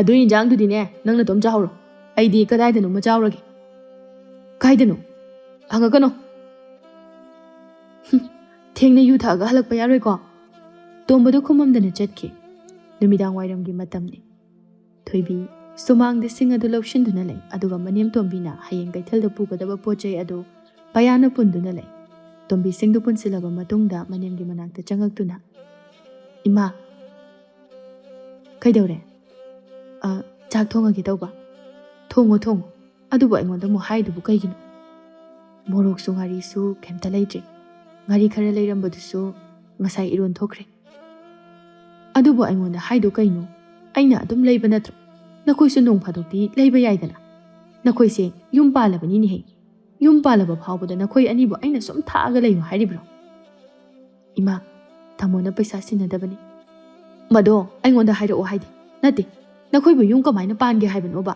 "ꯑꯗꯨ ꯏꯟꯖꯥꯡꯗꯨꯗꯤꯅꯦ, ꯅꯪ ꯅꯇꯣꯝ ꯆꯥꯍꯧꯔꯣ꯫ ꯑꯩꯗꯤ ꯀꯗꯥꯏꯗꯅꯣꯃ ꯆꯥꯎꯔꯒꯦ꯫" "ꯀꯥꯏꯗꯅꯣ? ꯍꯪꯉꯛꯀꯅꯣ꯫" "ꯍꯨꯝ, ꯊꯦꯡꯅ ꯌꯨ ꯊꯛꯑꯒ ꯍꯜꯂꯛꯄ ꯌꯥꯔꯣꯏꯀꯣ꯫" ꯇꯣꯝꯕꯗꯨ ꯈꯨꯝꯃꯝꯗꯅ ꯆꯠꯈꯤ꯫ ꯅꯨꯃꯤꯗꯥꯡ ꯋꯥꯏꯔꯝꯒꯤ ꯃꯇꯝꯅꯤ꯫ ꯊꯣꯏꯕꯤ ꯁꯨꯃꯥꯡꯗ ꯁꯤꯡ ꯑꯗꯨ ꯂꯧꯁꯤꯟꯗꯨꯅ ꯂꯩ, ꯑꯗꯨꯒ ꯃꯅꯦꯝ ꯇꯣꯝꯕꯤꯅ ꯍꯌꯦꯡ ꯀꯩꯊꯦꯜꯗ ꯄꯨꯒꯗꯕ ꯄꯣꯠ ꯆꯩ ꯑꯗꯨ ꯄꯌꯥꯅ ꯄꯨꯟꯗꯨꯅ ꯂꯩ꯫ ꯇꯣꯝꯕꯤ ꯁꯤꯡꯗꯨ ꯄꯨꯟꯁꯤꯜꯂꯕ ꯃꯇꯨꯡꯗ ꯃꯅꯦꯝꯒꯤ ꯃꯅꯥꯛꯇ ꯆꯪꯉꯛꯇꯨꯅ, "ꯏꯃꯥ꯫" "ꯀꯩꯗꯧꯔꯦ?" "ꯑ, ꯆꯥꯛ ꯊꯣꯡꯉꯒꯦ ꯇꯧꯕ꯫" "ꯊꯣꯡꯉꯣ, ꯊꯣꯡꯉꯣ꯫ ꯑꯗꯨꯕꯨ ꯑꯩꯉꯣꯟꯗ ꯑꯃꯨꯛ ꯍꯥꯏꯗꯨꯕꯨ ꯀꯩꯒꯤꯅꯣ?" "ꯃꯣꯔꯣꯛꯁꯨ ꯉꯥꯔꯤꯁꯨ ꯀꯩꯝꯇ ꯂꯩꯇ꯭ꯔꯦ꯫ ꯉꯥꯔꯤ ꯈꯔ ꯂꯩꯔꯝꯕꯗꯨꯁꯨ ꯉꯁꯥꯏ ꯏꯔꯣꯟ ꯊꯣꯛꯈ꯭ꯔꯦ꯫" "ꯑꯗꯨꯕꯨ ꯑꯩꯉꯣꯟꯗ ꯍꯥꯏꯗꯣ ꯀꯩꯅꯣ? ꯑꯩꯅ ꯑꯗꯨꯝ ꯂꯩꯕ ꯅꯠꯇ꯭ꯔꯣ? ꯅꯈꯣꯏꯁꯨ ꯅꯣꯡ ꯐꯥꯗꯣꯛꯇꯤ ꯂꯩꯕ ꯌꯥꯏꯗꯅ꯫ ꯅꯈꯣꯏꯁꯦ ꯌꯨꯝ ꯄꯥꯜꯂꯕꯅꯤꯅꯦꯍꯦ꯫ ꯌꯨꯝ ꯄꯥꯜꯂꯕ ꯐꯥꯎꯕꯗ ꯅꯈꯣꯏ ꯑꯅꯤꯕꯨ ꯑꯩꯅ ꯁꯨꯝ ꯊꯥꯛꯑꯒ ꯂꯩꯌꯨ ꯍꯥꯏꯔꯤꯕ꯭ꯔꯣ?" "ꯏꯃꯥ, ꯇꯥꯃꯣꯅ ꯄꯩꯁꯥ ꯁꯤꯟꯅꯗꯕꯅꯤ꯫" "ꯃꯗꯣ ꯑꯩꯉꯣꯟꯗ ꯍꯥꯏꯔꯛꯑꯣ ꯍꯥꯏꯗꯦ꯫ "ꯅꯠꯇꯦ, ꯅꯈꯣꯏꯕꯨ ꯌꯨꯝ ꯀꯃꯥꯏꯅ ꯄꯥꯟꯒꯦ ꯍꯥꯏꯕꯅꯣꯕ?"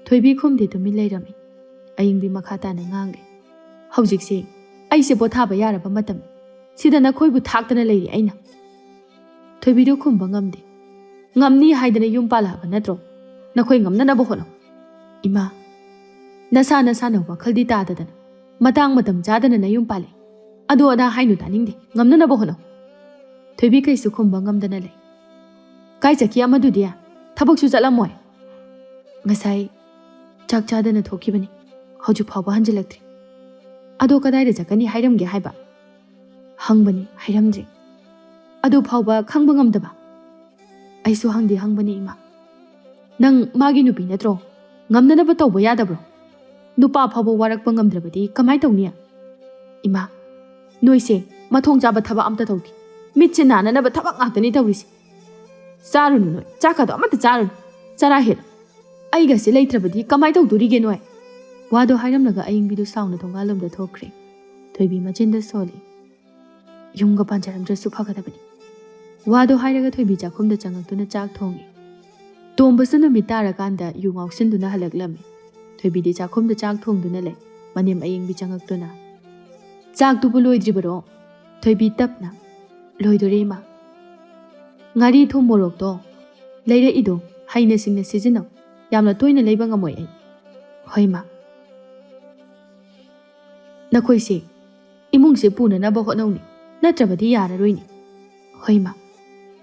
ꯊꯣꯏꯕꯤ ꯈꯨꯝꯗꯦ, ꯇꯨꯃꯤꯟ ꯂꯩꯔꯝꯃꯤ꯫ ꯑꯌꯤꯡꯕꯤ ꯃꯈꯥ ꯇꯥꯅ ꯉꯥꯡꯂꯦ, "ꯍꯧꯖꯤꯛꯁꯦ ꯑꯩꯁꯦ ꯄꯣꯊꯥꯕ ꯌꯥꯔꯕ ꯃꯇꯝꯅꯤ꯫ ꯁꯤꯗ ꯅꯈꯣꯏꯕꯨ ꯊꯥꯛꯇꯅ ꯂꯩꯔꯤ ꯑꯩꯅ꯫" ꯊꯣꯏꯕꯤꯗꯨ ꯈꯨꯝꯕ ꯉꯝꯗꯦ꯫ "ꯉꯝꯅꯤ ꯍꯥꯏꯗꯅ ꯌꯨꯝ ꯄꯥꯜꯂꯛꯑꯕ ꯅꯠꯇ꯭ꯔꯣ? ꯅꯈꯣꯏ ꯉꯝꯅꯅꯕ ꯍꯣꯠꯅꯧ꯫" "ꯏꯃꯥ, ꯅꯁꯥ ꯅꯁꯥꯅ ꯋꯥꯈꯜꯗꯤ ꯇꯥꯗꯗꯅ ꯃꯇꯥꯡ ꯃꯇꯝ ꯆꯥꯗꯅ ꯅꯌꯨꯝ ꯄꯥꯜꯂꯛꯏ꯫ ꯑꯗꯨ ꯑꯗꯥ ꯍꯥꯏꯅꯨ, ꯇꯥꯅꯤꯡꯗꯦ꯫ ꯉꯝꯅꯅꯕ ꯍꯣꯠꯅꯧ꯫" ꯊꯣꯏꯕꯤ ꯀꯩꯁꯨ ꯈꯨꯝꯕ ꯉꯝꯗꯅ ꯂꯩ꯫ "ꯀꯥꯏ ꯆꯠꯈꯤ ꯑꯃꯗꯨꯗꯤ? ꯊꯕꯛꯁꯨ ꯆꯠꯂꯝꯃꯣꯏ꯫" "ꯉꯁꯥꯏ ꯆꯥꯛ ꯆꯥꯗꯅ ꯊꯣꯛꯈꯤꯕꯅꯤ, ꯍꯧꯖꯤꯛ ꯐꯥꯎꯕ ꯍꯟꯖꯤꯜꯂꯛꯇ꯭ꯔꯤ꯫" "ꯑꯗꯣ ꯀꯗꯥꯏꯗ ꯆꯠꯀꯅꯤ ꯍꯥꯏꯔꯝꯒꯦ ꯍꯥꯏꯕ?" "ꯍꯪꯕꯅꯤ, ꯍꯥꯏꯔꯝꯗ꯭ꯔꯤ꯫" "ꯑꯗꯨ ꯐꯥꯎꯕ ꯈꯪꯕ ꯉꯝꯗꯕ?" "ꯑꯩꯁꯨ ꯍꯪꯗꯤ ꯍꯪꯕꯅꯤ, ꯏꯃꯥ꯫" "ꯅꯪ ꯃꯥꯒꯤ ꯅꯨꯄꯤ ꯅꯠꯇ꯭ꯔꯣ? ꯉꯝꯅꯅꯕ ꯇꯧꯕ ꯌꯥꯗꯕ꯭ꯔꯣ?" "ꯅꯨꯄꯥ ꯐꯥꯎꯕ ꯋꯥꯔꯛꯄ ꯉꯝꯗ꯭ꯔꯕꯗꯤ ꯀꯃꯥꯏ ꯇꯧꯅꯤ?" "ꯏꯃꯥ, ꯅꯣꯏꯁꯦ ꯃꯊꯣꯡ ꯆꯥꯕ ꯊꯕꯛ ꯑꯝꯇ ꯇꯧꯗꯦ꯫ ꯃꯤꯠꯁꯦ ꯅꯥꯅꯅꯕ ꯊꯕꯛ ꯉꯥꯛꯇꯅꯤ ꯇꯧꯔꯤꯁꯦ꯫ ꯆꯥꯔꯨꯅꯨ ꯅꯣꯏ, ꯆꯥꯛꯀꯗꯣ ꯑꯃꯠꯇ ꯆꯥꯔꯨꯅꯨ꯫ ꯆꯔꯥ ꯍꯦꯜꯂꯨ꯫ ꯑꯩꯒꯁꯦ ꯂꯩꯇ꯭ꯔꯕꯗꯤ ꯀꯃꯥꯏ ꯇꯧꯗꯣꯔꯤꯒꯦ ꯅꯣꯏ?" ꯋꯥꯗꯣ ꯍꯥꯏꯔꯝꯂꯒ ꯑꯌꯤꯡꯕꯤꯗꯨ ꯁꯥꯎꯅ ꯊꯣꯡꯒꯥꯜꯂꯣꯝꯗ ꯊꯣꯛꯈ꯭ꯔꯦ꯫ ꯊꯣꯏꯕꯤ ꯃꯆꯤꯟꯗ ꯁꯣꯜꯂꯤ꯫ "ꯌꯨꯝꯒ ꯄꯥꯟꯖꯔꯝꯗ꯭ꯔꯁꯨ ꯐꯒꯗꯕꯅꯤ꯫" ꯋꯥꯗꯣ ꯍꯥꯏꯔꯒ ꯊꯣꯏꯕꯤ ꯆꯥꯛꯈꯨꯝꯗ ꯆꯪꯉꯛꯇꯨꯅ ꯆꯥꯛ ꯊꯣꯡꯉꯤ꯫ ꯇꯣꯝꯕꯁꯨ ꯅꯨꯃꯤꯠ ꯇꯥꯔꯀꯥꯟꯗ ꯌꯨ ꯉꯥꯎꯁꯤꯟꯗꯨꯅ ꯍꯜꯂꯛꯂꯝꯃꯤ꯫ ꯊꯣꯏꯕꯤꯗꯤ ꯆꯥꯛꯈꯨꯝꯗ ꯆꯥꯛ ꯊꯣꯡꯗꯨꯅ ꯂꯩ꯫ ꯃꯅꯦꯝ ꯑꯌꯤꯡꯕꯤ ꯆꯪꯉꯛꯇꯨꯅ, "ꯆꯥꯛꯇꯨꯕꯨ ꯂꯣꯏꯗ꯭ꯔꯤꯕꯔꯣ?" ꯊꯣꯏꯕꯤ ꯇꯞꯅ, "ꯂꯣꯏꯗꯣꯔꯦ, ꯏꯃꯥ꯫ ꯉꯥꯔꯤ, ꯊꯨꯝ, ꯃꯣꯔꯣꯛꯇꯣ ꯂꯩꯔꯛꯏꯗꯣ ꯍꯩꯅ ꯁꯤꯡꯅ ꯁꯤꯖꯤꯟꯅꯧ꯫ ꯌꯥꯝꯅ ꯇꯣꯏꯅ ꯂꯩꯕ ꯉꯝꯃꯣꯏ ꯑꯩ꯫" "ꯍꯣꯏ, ꯏꯃꯥ꯫" "ꯅꯈꯣꯏꯁꯦ ꯏꯃꯨꯡꯁꯦ ꯄꯨꯅꯅꯕ ꯍꯣꯠꯅꯧꯅꯦ, ꯅꯠꯇ꯭ꯔꯕꯗꯤ ꯌꯥꯔꯔꯣꯏꯅꯦ꯫" "ꯍꯣꯏ, ꯏꯃꯥ꯫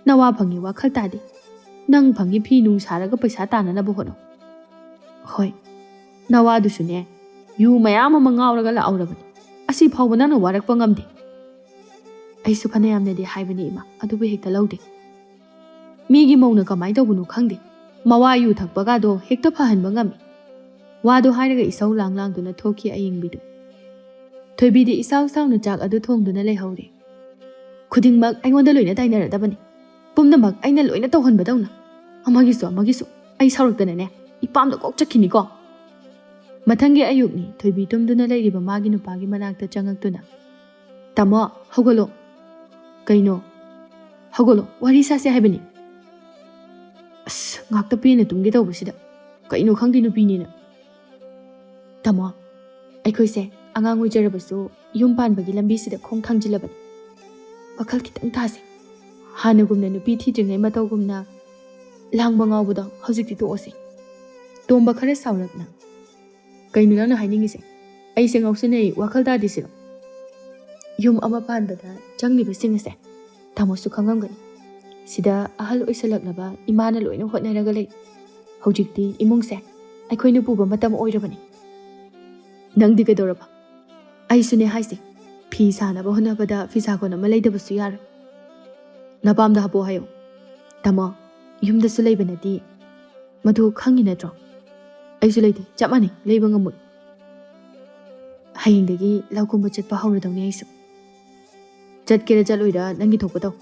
ꯅꯋꯥ ꯐꯪꯉꯤ ꯋꯥꯈꯜ ꯇꯥꯗꯦ꯫ ꯅꯪ ꯐꯪꯉꯤ ꯐꯤ ꯅꯨꯡ ꯁꯥꯔꯒ ꯄꯩꯁꯥ ꯇꯥꯅꯅꯕ ꯍꯣꯠꯅꯧ꯫" "ꯍꯣꯏ꯫ ꯅꯋꯥꯗꯨꯁꯨꯅꯦ, ꯌꯨ ꯃꯌꯥꯝ ꯑꯃ ꯉꯥꯎꯔꯒ ꯂꯥꯛꯍꯧꯔꯕꯅꯤ꯫ ꯑꯁꯤ ꯐꯥꯎꯕ ꯅꯪꯅ ꯋꯥꯔꯛꯄ ꯉꯝꯗꯦ꯫" "ꯑꯩꯁꯨ ꯐꯅꯌꯥꯝꯅꯗꯤ ꯍꯥꯏꯕꯅꯤ, ꯏꯃꯥ, ꯑꯗꯨꯕꯨ ꯍꯦꯛꯇ ꯂꯧꯗꯦ꯫ ꯃꯤꯒꯤ ꯃꯧꯅ ꯀꯃꯥꯏ ꯇꯧꯕꯅꯣ ꯈꯪꯗꯦ꯫ ꯃꯋꯥ ꯌꯨ ꯊꯛꯄꯒꯗꯣ ꯍꯦꯛꯇ ꯐꯍꯟꯕ ꯉꯝꯃꯤ꯫" ꯋꯥꯗꯣ ꯍꯥꯏꯔꯒ ꯏꯁꯧ ꯂꯥꯡ ꯂꯥꯡꯗꯨꯅ ꯊꯣꯛꯈꯤ ꯑꯌꯤꯡꯕꯤꯗꯨ꯫ ꯊꯣꯏꯕꯤꯗꯤ ꯏꯁꯥꯎ ꯁꯥꯎꯅ ꯆꯥꯛ ꯑꯗꯨ ꯊꯣꯡꯗꯨꯅ ꯂꯩꯍꯧꯔꯦ꯫ "ꯈꯨꯗꯤꯡꯃꯛ ꯑꯩꯉꯣꯟꯗ ꯂꯣꯏꯅ ꯇꯥꯏꯅꯔꯗꯕꯅꯤ꯫ ꯄꯨꯝꯅꯃꯛ ꯑꯩꯅ ꯂꯣꯏꯅ ꯇꯧꯍꯟꯕꯗꯧꯅ꯫ ꯑꯃꯒꯤꯁꯨ ꯑꯃꯒꯤꯁꯨ꯫ ꯑꯩ ꯁꯥꯎꯔꯛꯇꯅꯅꯦ, ꯏꯄꯥꯝꯗ ꯀꯣꯛ ꯆꯠꯈꯤꯅꯤꯀꯣ꯫" ꯃꯊꯪꯒꯤ ꯑꯌꯨꯛꯅꯤ, ꯊꯣꯏꯕꯤ ꯇꯨꯝꯗꯨꯅ ꯂꯩꯔꯤꯕ ꯃꯥꯒꯤ ꯅꯨꯄꯥꯒꯤ ꯃꯅꯥꯛꯇ ꯆꯪꯉꯛꯇꯨꯅ, "ꯇꯥꯃꯣ, ꯍꯧꯒꯠꯂꯣ꯫" "ꯀꯩꯅꯣ?" "ꯍꯧꯒꯠꯂꯣ, ꯋꯥꯔꯤ ꯁꯥꯁꯦ ꯍꯥꯏꯕꯅꯤ꯫" ꯉꯥꯛꯇ ꯄꯦꯟꯅ ꯇꯨꯝꯒꯦ ꯇꯧꯕꯁꯤꯗ꯫ ꯀꯩꯅꯣ ꯈꯪꯗꯦ ꯅꯨꯄꯤꯅꯤꯅ꯫ ꯇꯥꯃꯣ, ꯑꯩꯈꯣꯏꯁꯦ ꯑꯉꯥꯡ ꯑꯣꯏꯖꯔꯕꯁꯨ ꯌꯨꯝ ꯄꯥꯟꯕꯒꯤ ꯂꯝꯕꯤꯁꯤꯗ ꯈꯣꯡ ꯊꯥꯡꯖꯤꯜꯂꯕꯅꯤ꯫ ꯋꯥꯈꯜ ꯈꯤꯇꯪ ꯊꯥꯁꯦ꯫ ꯍꯥꯟꯅꯒꯨꯝꯅ ꯅꯨꯄꯤ ꯊꯤꯗ꯭ꯔꯤꯉꯩ ꯃꯇꯧꯒꯨꯝꯅ ꯂꯥꯡꯕ ꯉꯥꯎꯕꯗꯣ ꯍꯧꯖꯤꯛꯇꯤ ꯇꯣꯛꯑꯁꯤ꯫ ꯇꯣꯝꯕ ꯈꯔ ꯁꯥꯎꯔꯞꯅ, "ꯀꯩꯅꯣ ꯅꯪꯅ ꯍꯥꯏꯅꯤꯡꯉꯤꯁꯦ? ꯑꯩꯁꯦ ꯉꯥꯎꯁꯤꯟꯅꯩ ꯋꯥꯈꯜ ꯇꯥꯗꯦ ꯁꯤꯔꯣ?" ꯌꯨꯝ ꯑꯃ ꯄꯥꯟꯕꯗ ꯆꯪꯂꯤꯕꯁꯤꯡ ꯑꯁꯦ ꯇꯥꯃꯣꯁꯨ ꯈꯪꯉꯝꯒꯅꯤ꯫ ꯁꯤꯗ ꯑꯍꯜ ꯑꯣꯏꯁꯜꯂꯛꯂꯕ ꯏꯃꯥꯅ ꯂꯣꯏꯅ ꯍꯣꯠꯅꯔꯒ ꯂꯩ꯫ ꯍꯧꯖꯤꯛꯇꯤ ꯏꯃꯨꯡꯁꯦ ꯑꯩꯈꯣꯏꯅ ꯄꯨꯕ ꯃꯇꯝ ꯑꯣꯏꯔꯕꯅꯤ꯫ ꯅꯪꯗꯤ ꯀꯩꯗꯧꯔꯕ? ꯑꯩꯁꯨꯅꯦ ꯍꯥꯏꯁꯦ, ꯐꯤ ꯁꯥꯅꯕ ꯍꯣꯠꯅꯕꯗ ꯐꯤꯁꯥꯀꯣꯟ ꯑꯃ ꯂꯩꯗꯕꯁꯨ ꯌꯥꯔꯣꯏ꯫ ꯅꯄꯥꯝꯗ ꯍꯥꯄꯣ ꯍꯥꯏꯌꯣ꯫ ꯇꯥꯃꯣ, ꯌꯨꯝꯗꯁꯨ ꯂꯩꯕ ꯅꯠꯇꯦ꯫ ꯃꯗꯨ ꯈꯪꯉꯤ ꯅꯠꯇ꯭ꯔꯣ? ꯑꯩꯁꯨ ꯂꯩꯇꯦ, ꯆꯞ ꯃꯥꯟꯅꯩ, ꯂꯩꯕ ꯉꯝꯃꯣꯏ꯫ ꯍꯌꯦꯡꯗꯒꯤ ꯂꯧ ꯀꯨꯝꯕ ꯆꯠꯄ ꯍꯧꯔꯗꯧꯅꯦ ꯑꯩꯁꯨ꯫ ꯆꯠꯀꯦꯔꯥ ꯆꯠꯂꯣꯏꯔꯥ ꯅꯪꯒꯤ ꯊꯣꯛꯄ ꯇꯧ꯫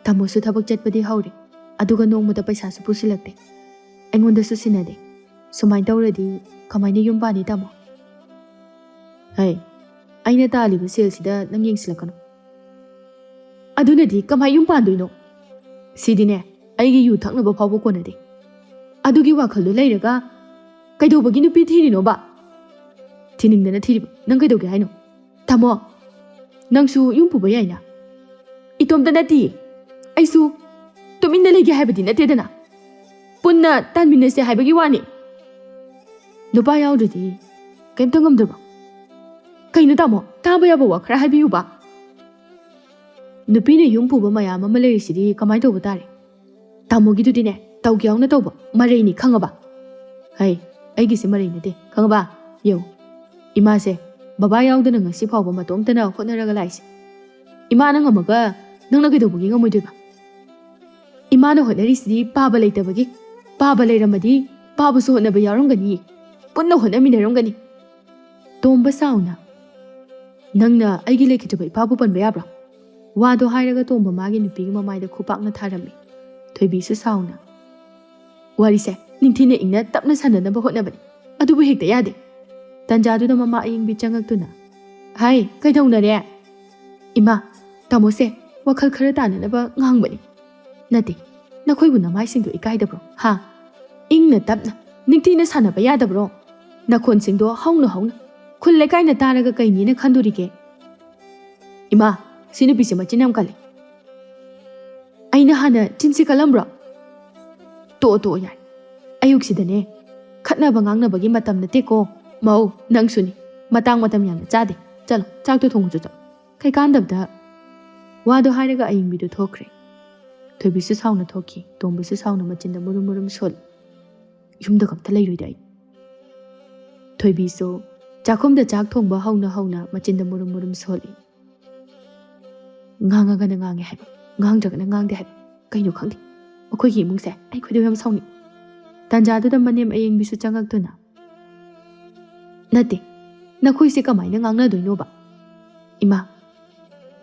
ꯇꯥꯃꯣꯁꯨ ꯊꯕꯛ ꯆꯠꯄꯗꯤ ꯍꯧꯔꯦ, ꯑꯗꯨꯒ ꯅꯣꯡꯃꯗ ꯄꯩꯁꯥꯁꯨ ꯄꯨꯁꯤꯜꯂꯛꯇꯦ꯫ ꯑꯩꯉꯣꯟꯗꯁꯨ ꯁꯤꯟꯅꯗꯦ꯫ ꯁꯨꯃꯥꯏꯅ ꯇꯧꯔꯗꯤ ꯀꯃꯥꯏꯅ ꯌꯨꯝ ꯄꯥꯅꯤ ꯇꯥꯃꯣ? ꯍꯩ, ꯑꯩꯅ ꯇꯥꯜꯂꯤꯕ ꯁꯦꯜꯁꯤꯗ ꯅꯪ ꯌꯦꯡꯁꯤꯜꯂꯛꯀꯅꯨ꯫ ꯑꯗꯨꯅꯗꯤ ꯀꯃꯥꯏ ꯌꯨꯝ ꯄꯥꯟꯗꯣꯏꯅꯣ? ꯁꯤꯗꯤꯅꯦ, ꯑꯩꯒꯤ ꯌꯨ ꯊꯛꯅꯕ ꯐꯥꯎꯕ ꯀꯣꯟꯅꯗꯦ꯫ ꯑꯗꯨꯒꯤ ꯋꯥꯈꯜꯗꯣ ꯂꯩꯔꯒ ꯀꯩꯗꯧꯕꯒꯤ ꯅꯨꯄꯤ ꯊꯤꯔꯤꯅꯣꯕ? ꯊꯤꯅꯤꯡꯗꯅ ꯊꯤꯔꯤꯕ꯫ ꯅꯪ ꯀꯩꯗꯧꯒꯦ ꯍꯥꯏꯅꯣ? ꯇꯥꯃꯣ, ꯅꯪꯁꯨ ꯌꯨꯝ ꯄꯨꯕ ꯌꯥꯏꯅ꯫ ꯏꯇꯣꯝꯇ ꯅꯠꯇꯤꯌꯦ꯫ ꯑꯩꯁꯨ ꯇꯨꯃꯤꯟꯅ ꯂꯩꯒꯦ ꯍꯥꯏꯕꯗꯤ ꯅꯠꯇꯦꯗꯅ꯫ ꯄꯨꯟꯅ ꯇꯥꯟꯃꯤꯟꯅꯁꯦ ꯍꯥꯏꯕꯒꯤ ꯋꯥꯅꯤ꯫ ꯅꯨꯄꯥ ꯌꯥꯎꯗ꯭ꯔꯗꯤ ꯀꯩꯝꯇ ꯉꯝꯗ꯭ꯔꯕꯣ? ꯀꯩꯅꯣ ꯇꯥꯃꯣ, ꯇꯥꯕ ꯌꯥꯕ ꯋꯥ ꯈꯔ ꯍꯥꯏꯕꯤꯌꯨꯕ꯫ ꯅꯨꯄꯤꯅ ꯌꯨꯝ ꯄꯨꯕ ꯃꯌꯥꯝ ꯑꯃ ꯂꯩꯔꯤꯁꯤꯗꯤ ꯀꯃꯥꯏꯅ ꯇꯧꯕ ꯇꯥꯔꯦ? ꯇꯥꯃꯣꯒꯤꯗꯨꯗꯤꯅꯦ, ꯇꯧꯒꯦ ꯌꯥꯎꯅ ꯇꯧꯕ ꯃꯔꯩꯅꯤ, ꯈꯪꯉꯕ? ꯍꯩ, ꯑꯩꯒꯤꯁꯦ ꯃꯔꯩ ꯅꯠꯇꯦ, ꯈꯪꯉꯕ? ꯌꯦꯡꯉꯨ, ꯏꯃꯥꯁꯦ ꯕꯕꯥ ꯌꯥꯎꯗꯅ ꯉꯁꯤ ꯐꯥꯎꯕ ꯃꯇꯣꯝꯇꯅ ꯍꯣꯠꯅꯔꯒ ꯂꯥꯛꯏꯁꯦ꯫ ꯏꯃꯥꯅ ꯉꯝꯃꯒ ꯅꯪꯅ ꯀꯩꯗꯧꯕꯒꯤ ꯉꯝꯃꯣꯏꯗꯣꯏꯕ? ꯏꯃꯥꯅ ꯍꯣꯠꯅꯔꯤꯁꯤꯗꯤ ꯄꯥꯕ ꯂꯩꯇꯕꯒꯤ꯫ ꯄꯥꯕ ꯂꯩꯔꯝꯃꯗꯤ ꯄꯥꯕꯁꯨ ꯍꯣꯠꯅꯕ ꯌꯥꯎꯔꯝꯒꯅꯤ, ꯄꯨꯟꯅ ꯍꯣꯠꯅꯃꯤꯟꯅꯔꯝꯒꯅꯤ꯫ ꯇꯣꯝꯕ ꯁꯥꯎꯅ, "ꯅꯪꯅ ꯑꯩꯒꯤ ꯂꯩꯈꯤꯗ꯭ꯔꯕ ꯏꯄꯥꯕꯨ ꯄꯟꯕ ꯌꯥꯕ꯭ꯔꯥ?" ꯋꯥꯗꯣ ꯍꯥꯏꯔꯒ ꯇꯣꯝꯕ ꯃꯥꯒꯤ ꯅꯨꯄꯤꯒꯤ ꯃꯃꯥꯏꯗ ꯈꯨꯄꯥꯛꯅ ꯊꯥꯔꯝꯃꯤ꯫ ꯊꯣꯏꯕꯤꯁꯨ ꯁꯥꯎꯅ, "ꯋꯥꯔꯤꯁꯦ ꯅꯤꯡꯊꯤꯅ ꯏꯪꯅ ꯇꯞꯅ ꯁꯥꯟꯅꯅꯕ ꯍꯣꯠꯅꯕꯅꯤ, ꯑꯗꯨꯕꯨ ꯍꯦꯛꯇ ꯌꯥꯗꯦ꯫ ꯇꯟꯖꯥꯗꯨꯗ ꯃꯃꯥ ꯑꯌꯤꯡꯕꯤ ꯆꯪꯉꯛꯇꯨꯅ, 'ꯍꯥꯏ, ꯀꯩꯗꯧꯅꯔꯦ?' 'ꯏꯃꯥ, ꯇꯥꯃꯣꯁꯦ ꯋꯥꯈꯜ ꯈꯔ ꯇꯥꯅꯅꯕ ꯉꯥꯡꯕꯅꯤ꯫ ꯅꯠꯇꯦ, ꯅꯈꯣꯏꯕꯨ ꯅꯃꯥꯏꯁꯤꯡꯗꯣ ꯏꯀꯥꯏꯗꯕ꯭ꯔꯣ? ꯍꯥ? ꯏꯪꯅ ꯇꯞꯅ, ꯅꯤꯡꯊꯤꯅ ꯁꯥꯟꯅꯕ ꯌꯥꯗꯕ꯭ꯔꯣ? ꯅꯈꯣꯟꯁꯤꯡꯗꯣ ꯍꯧꯅ ꯍꯧꯅ, ꯈꯨꯜ ꯂꯩꯀꯥꯏꯅ ꯇꯥꯔꯒ ꯀꯩꯅꯦꯅ ꯈꯟꯗꯣꯔꯤꯒꯦ? ꯏꯃꯥ, ꯁꯤ ꯅꯨꯄꯤꯁꯦ ꯃꯆꯤꯟ ꯌꯥꯝ ꯀꯜꯂꯤ꯫ ꯑꯩꯅ ꯍꯥꯟꯅ ꯆꯤꯟꯁꯤ ꯀꯜꯂꯝꯕ꯭ꯔꯣ? ꯇꯣꯛꯑꯣ, ꯇꯣꯛꯑꯣ, ꯌꯥꯏ꯫ ꯑꯌꯨꯛꯁꯤꯗꯅꯦ, ꯈꯠꯅꯕ ꯉꯥꯡꯅꯕꯒꯤ ꯃꯇꯝ ꯅꯠꯇꯦꯀꯣ꯫ ꯃꯧ, ꯅꯪꯁꯨꯅꯤ꯫ ꯃꯇꯥꯡ ꯃꯇꯝ ꯌꯥꯝꯅ ꯆꯥꯗꯦ꯫ ꯆꯠꯂꯣ, ꯆꯥꯛꯇꯣ ꯊꯣꯡꯉꯨꯆꯣ, ꯆꯠꯂꯣ꯫ ꯀꯩꯀꯥꯟꯗꯕꯗ ꯋꯥꯗꯣ ꯍꯥꯏꯔꯒ ꯑꯌꯤꯡꯕꯤꯗꯨ ꯊꯣꯛꯈ꯭ꯔꯦ꯫ ꯊꯣꯏꯕꯤꯁꯨ ꯁꯥꯎꯅ ꯊꯣꯛꯈꯤ, ꯇꯣꯝꯕꯁꯨ ꯁꯥꯎꯅ ꯃꯆꯤꯟꯗ ꯃꯨꯔꯨꯝ ꯃꯨꯔꯨꯝ ꯁꯣꯜꯂꯤ꯫ ꯌꯨꯝꯗꯒ ꯑꯝꯇ ꯂꯩꯔꯣꯏꯗ ꯑꯩ꯫ ꯊꯣꯏꯕꯤꯁꯨ ꯆꯥꯛꯈꯨꯝꯗ ꯆꯥꯛ ꯊꯣꯡꯕ ꯍꯧꯅ ꯍꯧꯅ ꯃꯆꯤꯟꯗ ꯃꯨꯔꯨꯝ ꯃꯨꯔꯨꯝ ꯁꯣꯜꯂꯤ꯫ ꯉꯥꯡꯉꯒꯅ ꯉꯥꯡꯉꯦ ꯍꯥꯏꯕ, ꯉꯥꯡꯗ꯭ꯔꯒꯅ ꯉꯥꯡꯗꯦ ꯍꯥꯏꯕ꯫ ꯀꯩꯅꯣ ꯈꯪꯗꯦ, ꯃꯈꯣꯏꯒꯤ ꯏꯃꯨꯡꯁꯦ ꯑꯩ ꯈꯣꯏꯗꯧ ꯌꯥꯝ ꯁꯥꯎꯅꯤꯡ꯫ ꯇꯥꯟꯖꯥꯗꯨꯗ ꯃꯅꯦꯝ ꯑꯌꯤꯡꯕꯤꯁꯨ ꯆꯪꯉꯛꯇꯨꯅ, "ꯅꯠꯇꯦ, ꯅꯈꯣꯏꯁꯦ ꯀꯃꯥꯏꯅ ꯉꯥꯡꯅꯗꯣꯏꯅꯣꯕ? ꯏꯃꯥ,